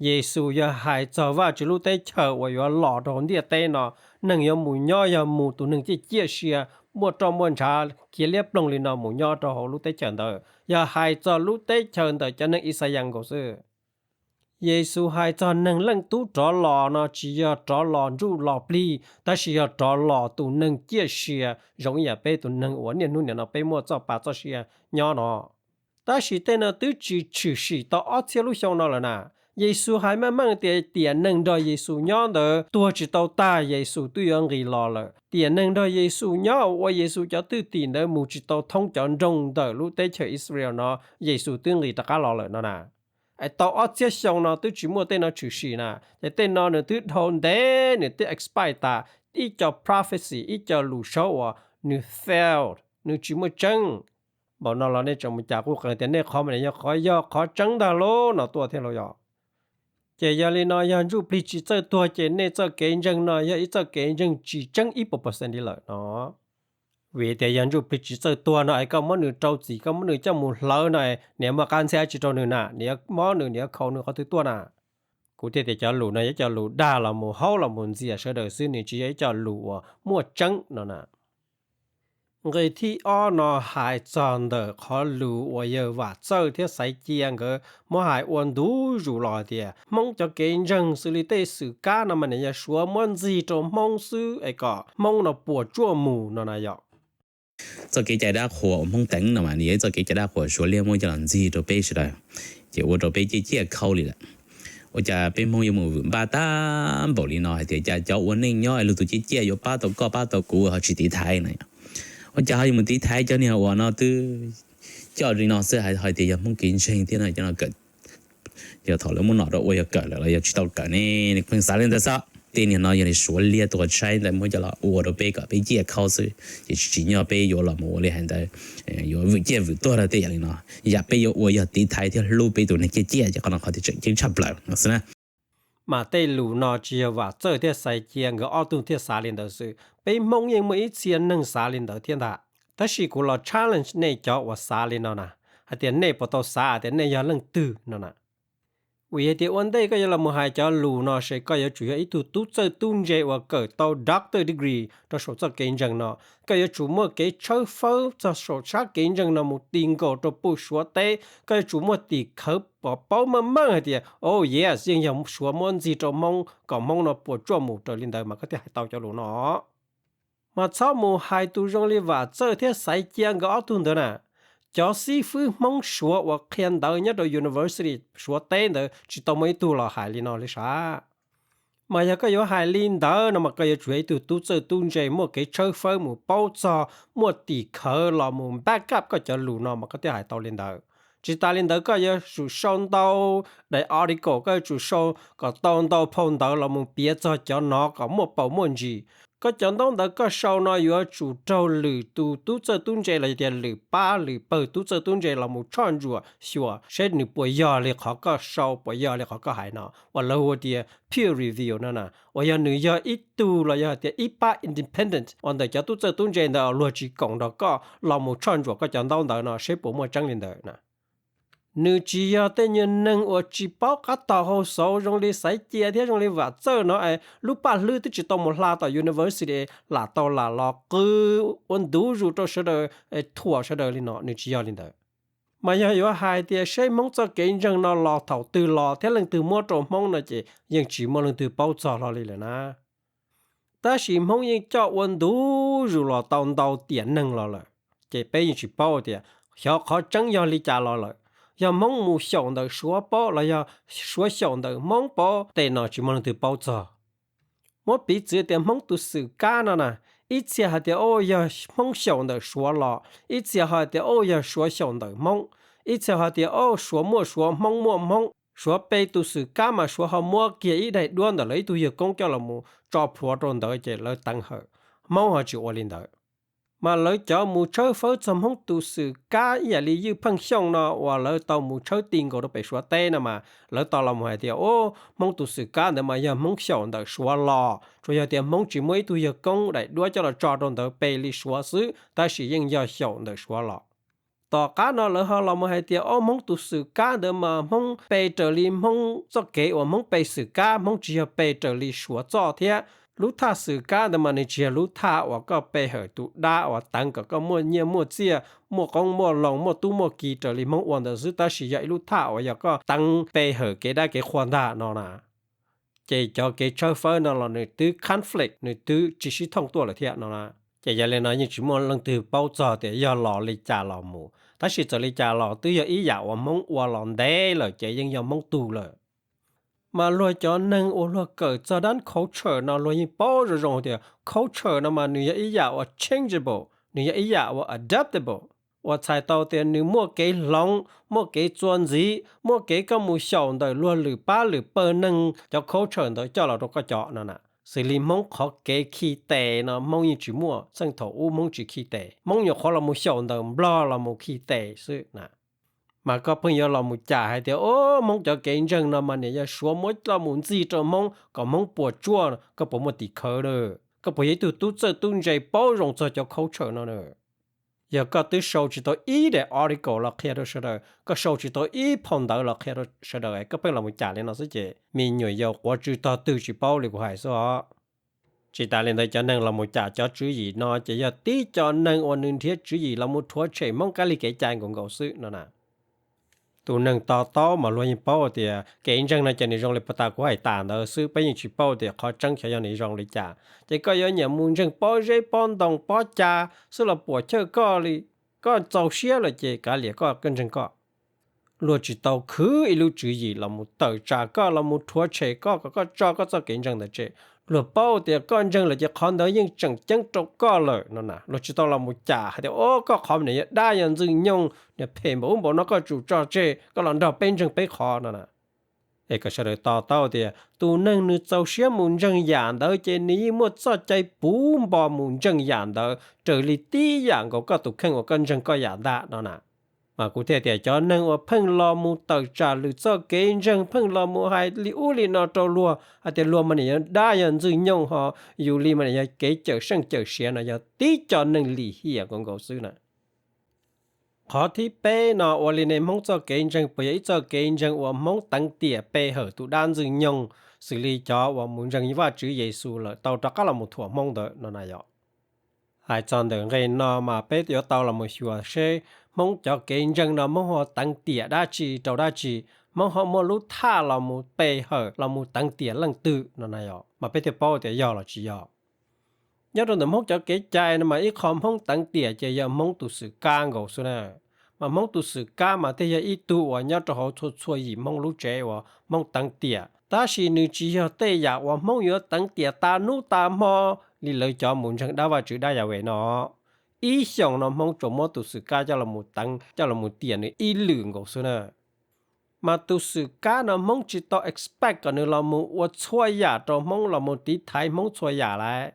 Yexus yog hais txog Vajtswv lub teb chaws uas yuav los rau hauv ntiaj teb no, neeg yuav mus nyob yog mus tus neeg ciaj ciaj sia, muaj roj muaj ntshav, khiav liab ploog li no mus nyob rau hauv lub teb chaws ntawd, yog hais txog lub teb chaws ntawm cov neeg Ixayees nkaus xwb. Yexus hais txog neeg Leej Tub rov los no tsis yog rov los ntsuj los plig, tab sis yog rov los tus neeg ciaj sia zoo ib yam peb tus neeg uas niaj hnub nim no peb muaj txoj pa txoj sia nyob no. Tab sis tej no twb tsis tshwm sim tau ob txhiab lub xyoo no lawm na. Yexus hais meej meej tias tiam neeg nrog Yexus nyob ntawd tuag tsis tau tag, Yexus twb yuav nqis los lawm. Tiam neeg nrog Yexus nyob ua Yexus cov thwj tim ntawd mus tsis tau thoob cov nroog ntawm lub teb chaws Israel no, Yexus twb nqis rov qab los lawm no na. Es tau ob txhiab xyoo no twb tsis muaj tej no tshwm sim na, ces tej no nws twb dhau ntev, nws twb expire tas, ib co prophecy, ib co lus saub uas nws failed, nws tsis muaj tseeb. Npaum no los nej tseem mus cas quj qees tias nej qhov mas yog qhov yog qhov tseeb ntag lauj no tuaj thiab lauj yog. Ces yog li no yog ntsuj plig tsis txawj tuag ces nej txoj kev ntseeg no yog ib txoj kev ntseeg tsis tseeb ib puas percent li lawm no. Vim tias yog ntsuj plig tsis txawj tuag no es koj muab nws rau txim, koj muab nws coj mus hlawv no, nws muaj qab ntxhiab tsis rau nws na, nws yuav mob nws, nws yuav khaus nws qhov twg tuaj na. Kuv thiaj tias cov lus no yog cov lus dag los mus haub los mus ntxias sawv daws xwb, nws tsis yog ib co lus uas muaj tseeb no na. Nqe thib ob no hais txog ntawm qhov lus uas yawg Vam Txawj thiab Xaiv Cia nkawd muab hais ua ntu zus los hais tias Hmoob cov kev ntseeg xws li tej xwm kab no mas nws yog Suav muab ntxig rau Hmoob xwb es kom Hmoob no puas tsuaj mus no na yom. Txoj kev cai dab qhuas uas Hmoob teev no mas nws yog ib txoj kev cai dab qhuas Suav liab muab coj los ntxig rau peb sawv daws, ces ua rau peb ciaj ciaj khau li lawm. Ua cas peb Hmoob yuav mus vwm npaj tag npaum li no hais tias cas cov ua neej nyob es luag tus ciaj ciaj yuav pab tau koj pab tau kuv ho tsis tiv thaiv na. Ua cas ho yuav mus tiv thaiv cov niag uas no twb coj li no xwb hais tias yog Hmoob kev ntseeg thiab no, cov no kawm, yog thaum lawv muab nom rau ua yog kawm lawm los yog tsis tau kawm ne, nws pheej xav li ntawd xwb. Tej niag no yog li Suav liab tua tshaib ntawd muab coj los ua rau peb kom peb ciaj khau xwb, ces tsis tsim nyog peb yuav los mus ua li hais ntawd, yuav vwm ciaj vwm tuag rau tej yam li no. Yam peb yuav ua yog tiv thaiv thiab hlub peb tus neeg ciaj ciaj, ces qhov no qhov tseem ceeb tshaj plaws no xwb na. Mas tej lus no tsis yog Vam Txawj thiab Xaiv Cia nkawd ob tug thiaj xav li ntawd xwb, peb Hmoob yeej muaj ib txhia neeg xav li ntawd thiab ntag. Tab sis kuv los challenge nej cov uas xav li no na, hais tias nej puas tau xav tias nej yog leej twg no na. Vim hais tias ua ntej koj yuav los mus hais cov lus no ces koj yuav tsum yog ib tug tub txawj tub ntse uas kawm tau doctor degree rau saum txoj kev ntseeg no. Koj yuav tsum muaj kev tshawb fawb txog saum sab kev ntseeg no mus ti nkaus rau pem Suav teb. Koj yuav tsum muaj tim khawv pom paub meej meej hais tias, oh yes, yeej yog Suav muab ntxig rau Hmoob kom Hmoob no puas tsuaj mus raws li ntawd mas koj thiaj hais tau cov lus no. Mas txhob mus hais tus zoo li Vam Txawj thiab Xaiv Cia nkawd ob tug ntawd na. Cov xib fwb Hmoob Suav uas qhia ntawv nyob rau university Suav teb ntawd tsis tau muaj ib tug los hais li no li sav. Mas yog koj yuav hais li ntawd no mas koj yuav tsum yog ib tug tub txawj tub ntse muaj kev tshawb fawb mus paub txog, muaj tim khawv los mus back up koj cov lus no mas koj thiaj hais tau li ntawd. Tsis tas li ntawd koj yuav tsum sau ntau daim article, koj yuav tsum sau kom tau ntau phau ntawv los mus piav txog cov no kom muaj paus muaj ntsis. Koj cov ntaub ntawv koj sau no yuav tsum raug lwm tus tub txawj tub ntse los yog tias lwm pab lwm pawg tub txawj tub ntse los mus tshoj ntsuam xyuas seb nws puas yog li qhov koj sau, puas yog li qhov koj hais no uas lawv hu tias peer review no na, uas yog nws yog ib tug los yog tias ib pab independent uas ntawm cov tub txawj tub ntse ntawd luag tsis koom nrog koj los mus tshoj ntsuam koj cov ntaub ntawv no seb puas muaj tseeb li ntawd na. Nws tsis yog tej nyuag neeg uas tsis paub qab tom hau xauv zoo li Xaiv Cia thiab zoo li Vam Txawj no es lub paj hlwb twb tsis tau mus hla tom university lam tau lam los qw ua ntu zus rau sawv daws, thuam sawv daws li no, nws tsis yog li ntawd. Mas yog yuav hais tias seb Hmoob txoj kev ntseeg no los thaum twg los thiab leej twg muab rau Hmoob no ces yeej tsis muaj leej twg paub txog hlo li lawm na. Tab sis Hmoob yeej coj ua ntu zus los tau ntau tiam neeg los lawm, ces peb yeej tsis paub tias xyov qhov tseeb yog li cas los lawm. Yog Hmoob mus xyaum ntawm Suav paub los yog Suav xyaum ntawm Hmoob paub, tej no tsis muaj leej twg paub txog. Muab piv txwv tias Hmoob tus xwm kab no na, ib txhia hais tias o yog Hmoob xyaum ntawm Suav los, ib txhia ho tias o yog Suav xyaum ntawm Hmoob, ib txhia ho tias o Suav muaj Suav, Hmoob muaj Hmoob. Suav pe tus xwm kab mas Suav ho muab kiag ib daim duab ntawm lawv ib tug yawg koob coj los mus tso plhuav rau ntawd ces lawv teev hawm. Hmoob ho tsis ua li ntawd. Mas lawv cov mus tshawb fawb txog Hmoob tus xwm kab ib yam li Ywj Pheej Xyooj no uas lawv tau mus tshawb ti nkaus rau pem Suav teb no mas lawv tau los mus hais tias o Hmoob tus xwm kab ntawd mas yog Hmoob xyaum ntawm Suav los, tsuas yog tias Hmoob tsis muab ib tug yawg koob daim duab coj los tso rau ntawd pe li Suav xwb, tab sis yeej yog xyaum ntawm Suav los. Tom qab no lawv ho los mus hais tias o Hmoob tus xwm kab ntawd mas Hmoob pe raws li Hmoob txoj kev uas Hmoob pe xwm kab, Hmoob tsis yog pe raws li Suav txoj thiab. Lub thaj xwm kab ntawd mas nws tsis yog lub thaj uas koj pe hawm tus dab uas teev kom koj muaj nyiaj muaj txiaj, muaj qoob muaj loo, muaj tub muaj ki raws li Hmoob ua ntawd xwb, tab sis yog ib lub thaj uas yog koj teev pe hawm kev dab kev qhua ntag no na. Ces cov kev tshawb fawb no los nws twb conflict, nws twb tsis sib thooj tuaj lawm thiab no na. Ces yog li no yeej tsis muaj leej twg paub txog tias yog los li cas los mus, tab sis txawm li cas los twb yog ib yam uas Hmoob ua los ntev lawm ces yeej yog Hmoob tug lawm. Mas luag cov neeg uas luag kawm txog dab culture no luag yeej paub zoo zoo tias culture no mas nws yog ib yam uas changeable, nws yog ib yam uas adaptable, uas txhais tau tias nws muaj kev hloov, muaj kev txuas ntxiv, muaj kev koj mus xyaum ntawm luag lwm pab lwm pawg neeg cov culture ntawd coj los rau koj cov no na. Xws li Hmoob qhov kev khi tes no Hmoob yeej tsis muaj, txheej thaum ub Hmoob tsis khi tes, Hmoob nyuam qhuav los mus xyaum ntawm Nplog los mus khi tes xwb na. Mas koj pheej yuav los mus cam hais tias o Hmoob cov kev ntseeg no mas niam yog Suav muab coj mus ntxig rau Hmoob kom Hmoob puas tsuaj, koj puas muaj tim khawv lawm? Koj puas yog ib tug tub txawj tub ntse paub zoo txog cov culture no na? Yog koj twb sau tsis tau ib daim article los qhia rau sawv daws, koj sau tsis tau ib phau ntawv los qhia rau sawv daws, koj pheej los mus cam li no xwb ces me nyuam yaus quav tsw tog twg tsis paub li kuv hais xwb os. Tsis tas li ntawd, cov neeg los mus cam cov tswv yim no ces yog tib co neeg uas nws nrhiav tswv yim los mus rhuav tshem Hmoob kab li kev cai nkaus nkaus xwb no na. Tus neeg to taub mas luag yeej paub tias kev ntseeg no ces nws zoo li puag ta kuv hais tas ntawd xwb, peb yeej tsis paub tias qhov tseeb xyov yog nws zoo li cas. Ces koj yuav nyiam mus ntseeg pob zeb pob ntoo pob ca xwb los puam chawj koj li. Koj txaus siab lawm ces kav liam koj, koj ntseeg koj. Luag tsis tau khwv ib lub tswv yim los mus tawm tsam koj, los mus rhuav tshem koj kom koj tso koj txoj kev ntseeg ntawd tseg. Luag paub tias koj ntseeg lawm ces qhov ntawd yeej tseem ceeb rau koj lawm no na. Luag tsis tau los mus cam hais tias, o, koj qhov niam yog dab yog ntxwg nyoog, niam phem npaum ub npaum no, koj tsum tso tseg, koj los nrog peb ntseeg peb qhov no na. Es kom sawv daws to taub tias tus neeg nws txaus siab mus ntseeg yam ntawd ces nws yeej muaj txoj cai puv npo mus ntseeg yam ntawd raws li tib yam nkaus koj tus kheej uas koj ntseeg koj yam ntag no na. Mas kuv thiaj tias cov neeg uas pheej los mus tawm tsam lwm txoj kev ntseeg, pheej los mus hais li ub li no rau luag hais tias luag mas niam yog dab yog ntxwg nyoog, ho yus li mas niam yog kev cawm seej cawm siav no yog tib co neeg lim hiam nkaus nkaus xwb na. Qhov thib peb no, ua li nej Hmoob txoj kev ntseeg puas yog ib txoj kev ntseeg uas Hmoob teev tiam pe hawm tus dab ntxwg nyoog, xws li cov uas mus ntseeg Vajtswv Yexus lawm tau rov qab los mus thuam Hmoob ntawd no na yom? Hais txog ntawm nqe no mas peb yuav tau los mus xyuas seb Hmoob cov kev ntseeg no Hmoob ho teev tiam dab tsi rau dab tsi, Hmoob ho muaj lub thaj los mus pe hawm los mus teev tiam leej twg no na yom, mas peb thiaj paub tias yog los tsis yog. Nyob rau ntawm Hmoob cov kev cai no mas ib qho Hmoob teev tiam ces yog Hmoob tus xwm kab nkaus xwb na. Mas Hmoob tus xwm kab mas thiaj yog ib tug uas nyob rau hauv txhua txhua yim Hmoob lub tsev uas Hmoob teev tiam, tab sis nws tsis yog tej yam uas Hmoob yuav teev tiam tas hnub tas hmo li lawv cov mus ntseeg dab Vajtswv dab Yahweh no. Ib xyoos no Hmoob tsuas muab tus xwm kab coj los mus teev coj los mus tiam nws ib lwm nkaus xwb na. Mas tus xwm kab no Hmoob tsis tau expect kom nws los mus ua txhua yam rau Hmoob, los mus tiv thaiv Hmoob txhua yam lawm.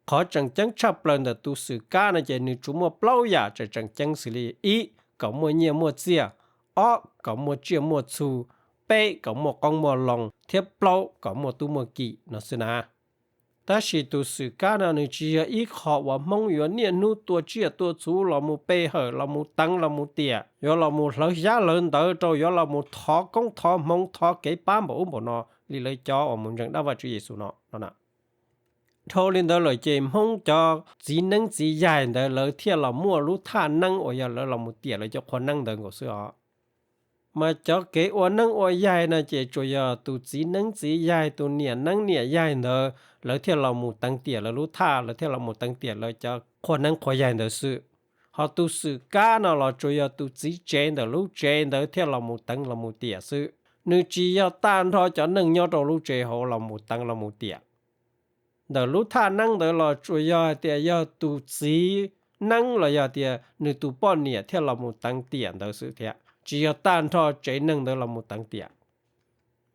Qhov tseem ceeb tshaj plaws ntawm tus xwm kab no ces nws tsuas muaj plaub yam tseem tseem ceeb xws li: ib, kom muaj nyiaj muaj txiaj; ob, kom muaj tsiaj muaj txhu; peb, kom muaj qoob muaj loo; thiab plaub, kom muaj tub muaj ki no xwb na. Tab sis tus xwm kab no nws tsis yog ib qho uas Hmoob yuav niaj hnub tua tsiaj tua txhu los mus pe hawm los mus teev los mus tiam, yuav los mus hlawv xyab hlawv ntawv rau, yuav los mus thov koob thov hmoov thov kev pab npaum ub npaum no li lawv cov uas mus ntseeg dab Vajtswv Yexus no no na. Dhau li ntawd lawm ces Hmoob cov txiv neeb txiv yaig ntawd lawv thiaj los muaj lub thaj neeb uas yog lawv los mus tiam lawv cov qhua neeb ntawd nkaus xwb os. Mas cov kev ua neeb ua yaig no ces tsuas yog tus txiv neeb txiv yaig, tus niam neeb niam yaig ntawd lawv thiaj los mus teev tiam lawv lub thaj, lawv thiaj los mus teev tiam lawv cov qhua neeb qhua yaig ntawd xwb. Ho tus xwm kab no los tsuas yog tus txiv tsev ntawm lub tsev ntawd thiaj los mus teev los mus tiam xwb. Nws tsis yog tag nrho cov neeg nyob rau lub tsev hauv los mus teev los mus tiam. Ntawm lub thaj neeb ntawd los tsuas yog hais tias yog tus txiv neeb los yog tias nws tus poj niam thiaj los mus teev tiam ntawd xwb thiab, tsis yog tag nrho tsev neeg ntawd los mus teev tiam.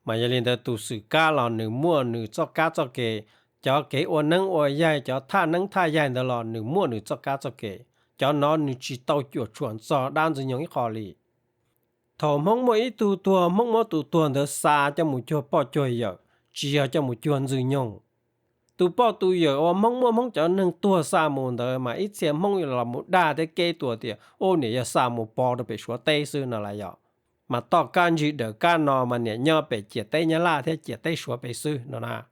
Mas yog li ntawd tus xwm kab los nws muaj nws txoj kab txoj ke. Cov kev ua neeb ua yaig, cov thaj neeb thaj yaig ntawd los nws muaj nws txoj kab txoj ke. Cov no nws tsis tau cuam tshuam txog dab ntxwg nyoog ib qho li. Thaum Hmoob muaj ib tug tuag, Hmoob muab tus tuag ntawd xa coj mus cuag poj cuag yawm, tsis yog coj mus cuag ntxwg nyoog. Tus poj tus yawm uas Hmoob muab Hmoob cov neeg tuag xa mus ntawd mas ib txhia Hmoob los mus dag thiab kev tuaj tias, u, niam yog xa mus pov rau pem Suav teb xwb no las yom. Mas toj kab ntsig dawm kab no mas niam nyob pem ciam teb Nyab Laj thiab ciam teb Suav pem xwb no na.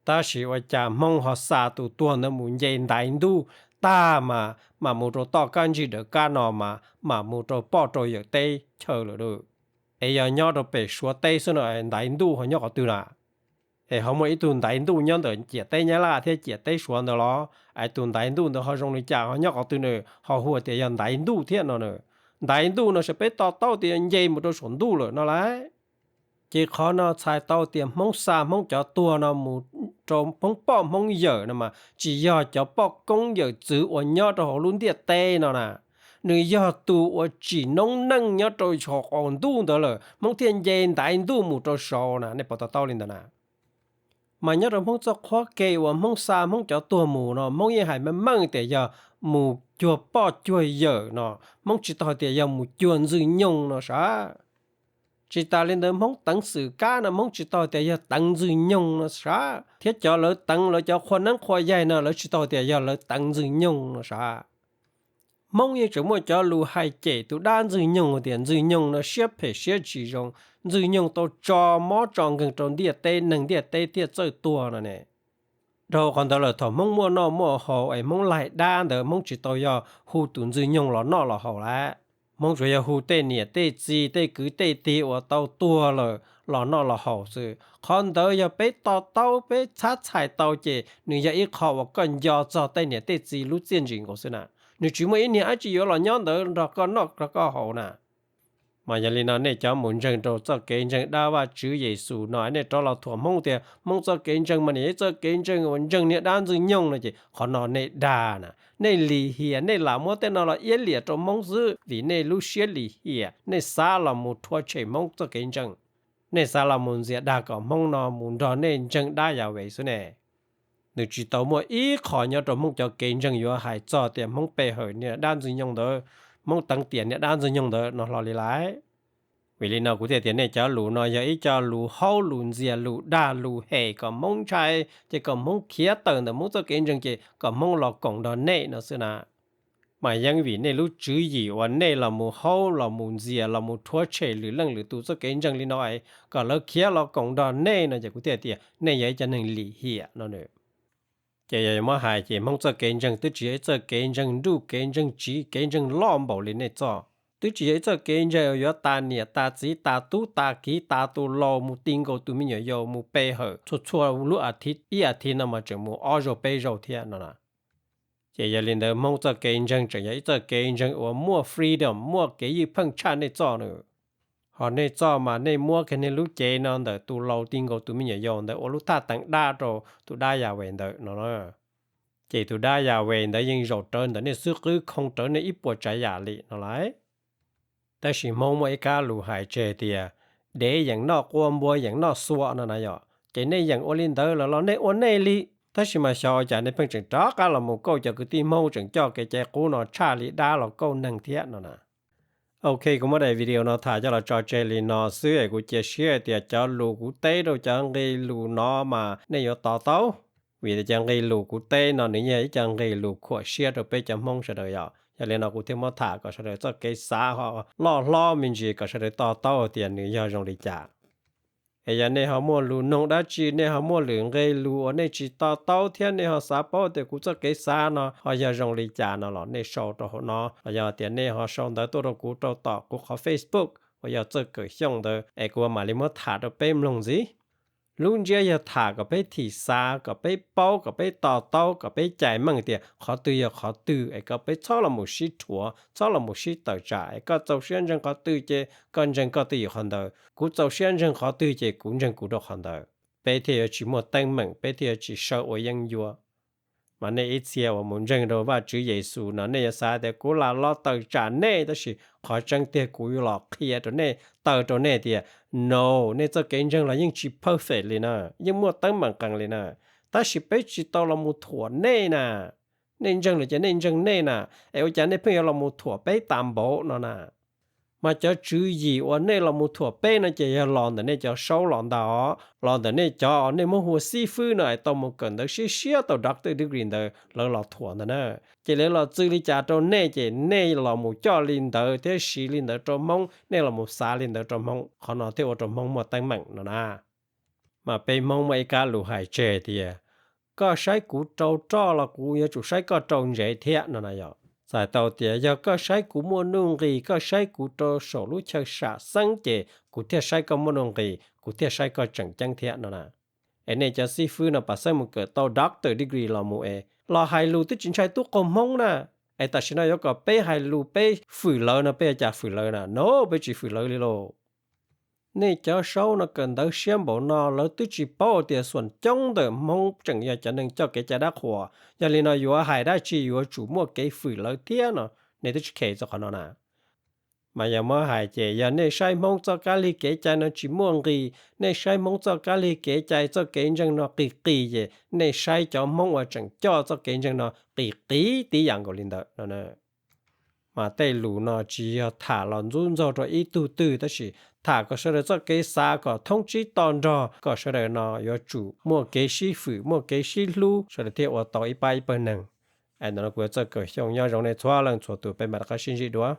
Tab sis ua cas Hmoob ho xa tus tuag ntawd mus nce ntaiv ntuj tag mas mam mus rau toj kab ntsig dawm kab no mas mam mus rau poj rau yawm teb chaws lawm lauj. Es yog nyob rau pem Suav teb xwb no ntaiv ntuj ho nyob qhov twg na? Es ho muaj ib tug ntaiv ntuj nyob ntawm ciam teb Nyab Laj thiab ciam teb Suav ntawd los? Es tus ntaiv ntuj ntawd ho zoo li cas, ho nyob qhov twg na, ho hu tias yog ntaiv ntuj thiab no na? Ntaiv ntuj no sav peb to taub tias yog nce mus rau saum ntuj lawm no lauj. Ces qhov no txhais tau tias Hmoob xa Hmoob cov tuag no mus rau Hmoob poj Hmoob yawm no mas tsis yog cov poj koob yawm txwv uas nyob rau hauv lub ntiaj teb no na. Nws yog tus uas tsim noob neej nyob rau saum qaum ntuj ntawd lawm, Hmoob thiaj nce ntaiv ntuj mus rau saud na, nej puas to taub li ntawd na? Mas nyob rau Hmoob txoj qhuab ke uas Hmoob xa Hmoob cov tuag mus no, Hmoob yeej hais meej meej tias yog mus cuag poj cuag yawm no, Hmoob tsis tau hais tias yog mus cuag ntxwg nyoog no sav. Tsis tas li ntawd Hmoob teev xwm kab no Hmoob tsis tau tias yog teev Ntxwg Nyoog no sav, thiab cov lawv teev lawv cov qhua neeb qhua yaig no lawv tsis tau tias yog lawv teev Ntxwg Nyoog no sav. Hmoob yeej tseem muaj cov lus hais cem tus dab Ntxwg Nyoog tias Ntxwg Nyoog no siab phem siab tsis zoo, Ntxwg Nyoog tau tso mob tso nkeeg rau ntiaj teb, neeg ntiaj teb thiaj txawj tuag no ne. Dhau qhov ntawd lawm thaum Hmoob muaj noj muaj haus es Hmoob laig dab ntawd Hmoob tsis tau yog hu tus Ntxwg Nyoog los noj los haus lawm. Hmoob tsuas yog hu tej niam tej txiv tej kwv tej tij uas tau tuag lawm los noj los haus xwb. Qhov ntawd yog peb to taub peb txhab txhais tau ces nws yog ib qho uas koj nco txog tej niam tej txiv lub txiaj ntsim nkaus xwb na. Nws tsis muaj ib niag dab tsi yuav los nyob ntawd nrog koj noj nrog koj haus na. Mas yog li no nej cov mus ntseeg rau txoj kev ntseeg dab Vajtswv Yexus no nej rov los thuam Hmoob tias Hmoob txoj kev ntseeg mas nws yog ib txoj kev ntseeg uas ntseeg niag dab Ntxwg Nyoog no ces qhov no nej dag na, nej lim hiam, nej lam muab tej no los iab liam rau Hmoob xwb vim nej lub siab lim hiam, nej xav los mus rhuav tshem Hmoob txoj kev ntseeg. Nej xav los mus ntxias dag kom Hmoob no mus nrog nej ntseeg dab Yas Ves xwb ne. Nws tsis tau muaj ib qho nyob rau Hmoob cov kev ntseeg yuav hais txog tias Hmoob pe hawm niag dab Ntxwg Nyoog ntawd, Hmoob teev tiam niag dab Ntxwg Nyoog ntawd no hlo li lawm. Vim li no kuv thiaj tias nej cov lus no yog ib co lus haub lus ntxias lus dag lus hem kom Hmoob ntshai, ces kom Hmoob khiav tawm ntawm Hmoob txoj kev ntseeg ces kom Hmoob los koom nrog nej no xwb na. Mas yeej vim nej lub tswv yim uas nej los mus haub los mus ntxias los mus rhuav tshem lwm leej lwm tus txoj kev ntseeg li no es kom lawv khiav los koom nrog nej no ces kuv thiaj tias nej yog ib co neeg lim hiam no. Ces yog muab hais ces Hmoob txoj kev ntseeg twb tsis yog ib txoj kev ntseeg nruj kev ntseeg tsiv kev ntseeg loj npaum li nej txoj. Twb tsis yog ib txoj kev ntseeg yuav tas niam tas txiv tas tub tas kiv tas tus laus mus ti nkaus tus me nyuam yaus mus pe hawm txhua txhua lub a thiv ib a thiv no mas tseem mus ob zaug peb zaug thiab no na. Ces yog li ntawd Hmoob txoj kev ntseeg tseem yog ib txoj kev ntseeg uas muaj freedom muaj kev ywj pheej tshaj nej txoj no. Ho nej txoj mas nej muab kiag nej lub cev no ntawm tus laus ti nkaus tus me nyuam yaus ntawd ua lub thaj teev dab rau tus dab Yas Ves ntawd no. Ces tus dab Yas Ves ntawd yeej zaum rawv ntawm nej xub qwb khoo rawv nej ib puas tsav yam li no lauj. Tab sis Hmoob muaj ib kab lus hais tseg tias dev yeem noj quaj npua yeem noj xuav no na yom. Ces nej yeem ua li ntawd lawm los nej ua nej li. Tab sis mas xyov ua cas nej pheej tseem rov qab los mus kauj cov kwv tij Hmoob tseem coj kev cai qub no tshaj li dab los kauj neeg thiab no na. Ok, kuv muab daim video no tham coj los tso tseg li no xwb es kuv cia siab hais tias cov lus kuv teb rau cov nqe lus no mas nej yuav to taub. Vim tias cov nqe lus kuv teb no nws yog ib co nqe lus khuam siab rau peb cov Hmoob sawv daws yom. Yog li no kuv thiaj muab tham kom sawv daws txoj kev xav ho loj hlob me ntsis kom sawv daws to taub tias nws yog zoo li cas. Es yog nej ho muaj lus noog dab tsi, nej ho muaj lwm nqe lus uas nej tsis to taub thiab nej ho xav paub tias kuv txoj kev xav no ho yog zoo li cas no los nej sau rau hauv no, los yog tias nej ho sau ntawv tuaj rau kuv rau tom kuv qhov Facebook uas yog Txawj Kawm Xyooj ntawd es kuv mam li muab tham rau peb mloog ntxiv. Lub ntsiab yog tham kom peb thim xav, kom peb paub, kom peb to taub, kom peb cais meej tias qhov twg yog qhov twg es kom peb txhob los mus sib rhuav, txhob los mus sib tawm tsam es koj txaus siab ntseeg qhov twg ces koj ntseeg koj twj ywm qhov ntawd, kuv txaus siab ntseeg qhov twg ces kuv ntseeg kuv rau qhov ntawd. Peb thiaj yuav tsis muaj teeb meem, peb thiaj yuav tsis sawv ua yeeb ncuab. Mas nej ib txhia uas mus ntseeg rau Vajtswv Yexus no nej yuav xav tias kuv lam los tawm tsam nej, tab sis qhov tseeb tiag kuv yuav los qhia rau nej, taw rau nej tias no, nej txoj kev ntseeg los yeej tsis perfect li na, yeej muaj teeb meem qees li na. Tab sis peb tsis tau los mus thuam nej na. Nej ntseeg lawm ces nej ntseeg nej na, es ua cas nej pheej yuav los mus thuam peb tas npaum no na? Mas cov tswv yim uas nej los mus thuam peb no ces yog los ntawm nej cov saub los ntag, los ntawm nej cov nej muab hu ua xib fwb no es tau mus kawm ntawv siab siab tau doctor degree ntawd lawv los thuam ntag na. Ces lawv los txwv li cas rau nej ces nej los mus coj li ntawd thiab siv li ntawd rau Hmoob, nej los mus xav li ntawd rau Hmoob, qhov no thiaj ua rau Hmoob muaj teeb meem no na. Mas peb Hmoob muaj ib kab lus hais tseg tias koj saib kuv rau roj los kuv yuav tsum saib koj rau ntsev thiab no na yom. Txhais tau tias yog koj saib kuv muaj nuj nqis, koj saib kuv rau saum lub chaw sam xeeb ces kuv thiaj saib koj muaj nuj nqis, kuv thiaj saib koj tseem ceeb thiab no na. Es nej cov xib fwb no pab xeeb mus kawm tau doctor degree los mus es los hais lus twb tsis ntshai tub qaug Hmoob na. Es tam sim no yuav kom peb hais lus peb fwm lawv no peb yuav cas fwm lawv na? No, peb tsis fwm lawv li lauj. Nej cov saub no kawm ntawv siab npaum no lawv twb tsis paub tias xuam coob ntawm Hmoob tseem yog cov neeg coj kev cai dab qhuas, yog li no yuav hais dab tsi yuav tsum muaj kev fwm lawv thiab no. Nej twb tsis khe txog qhov no na. Mas yog muab hais ces yog nej saib Hmoob txoj kab lig kev cai no tsis muaj nqis, nej saib Hmoob txoj kab lig kev cai txoj kev ntseeg no qis qis ces nej saib cov Hmoob uas tseem coj txoj kev ntseeg no qis qis tib yam nkaus li ntawd no. Mas tej lus no tsis yog tham los ntxub ntxaug rau ib tug twg, tab sis tham kom sawv daws txoj kev xav kom thoob tsib to nrog, kom sawv daws no yuav tsum muaj kev sib fwm, muaj kev sib hlub, sawv daws thiaj ua tau ib pab ib pawg neeg. Es ntawm no kuv yuav Txawj Kaum Xyooj, nyob zoo nej txhua leej txhua tus, peb mam rov qab sib ntsib dua.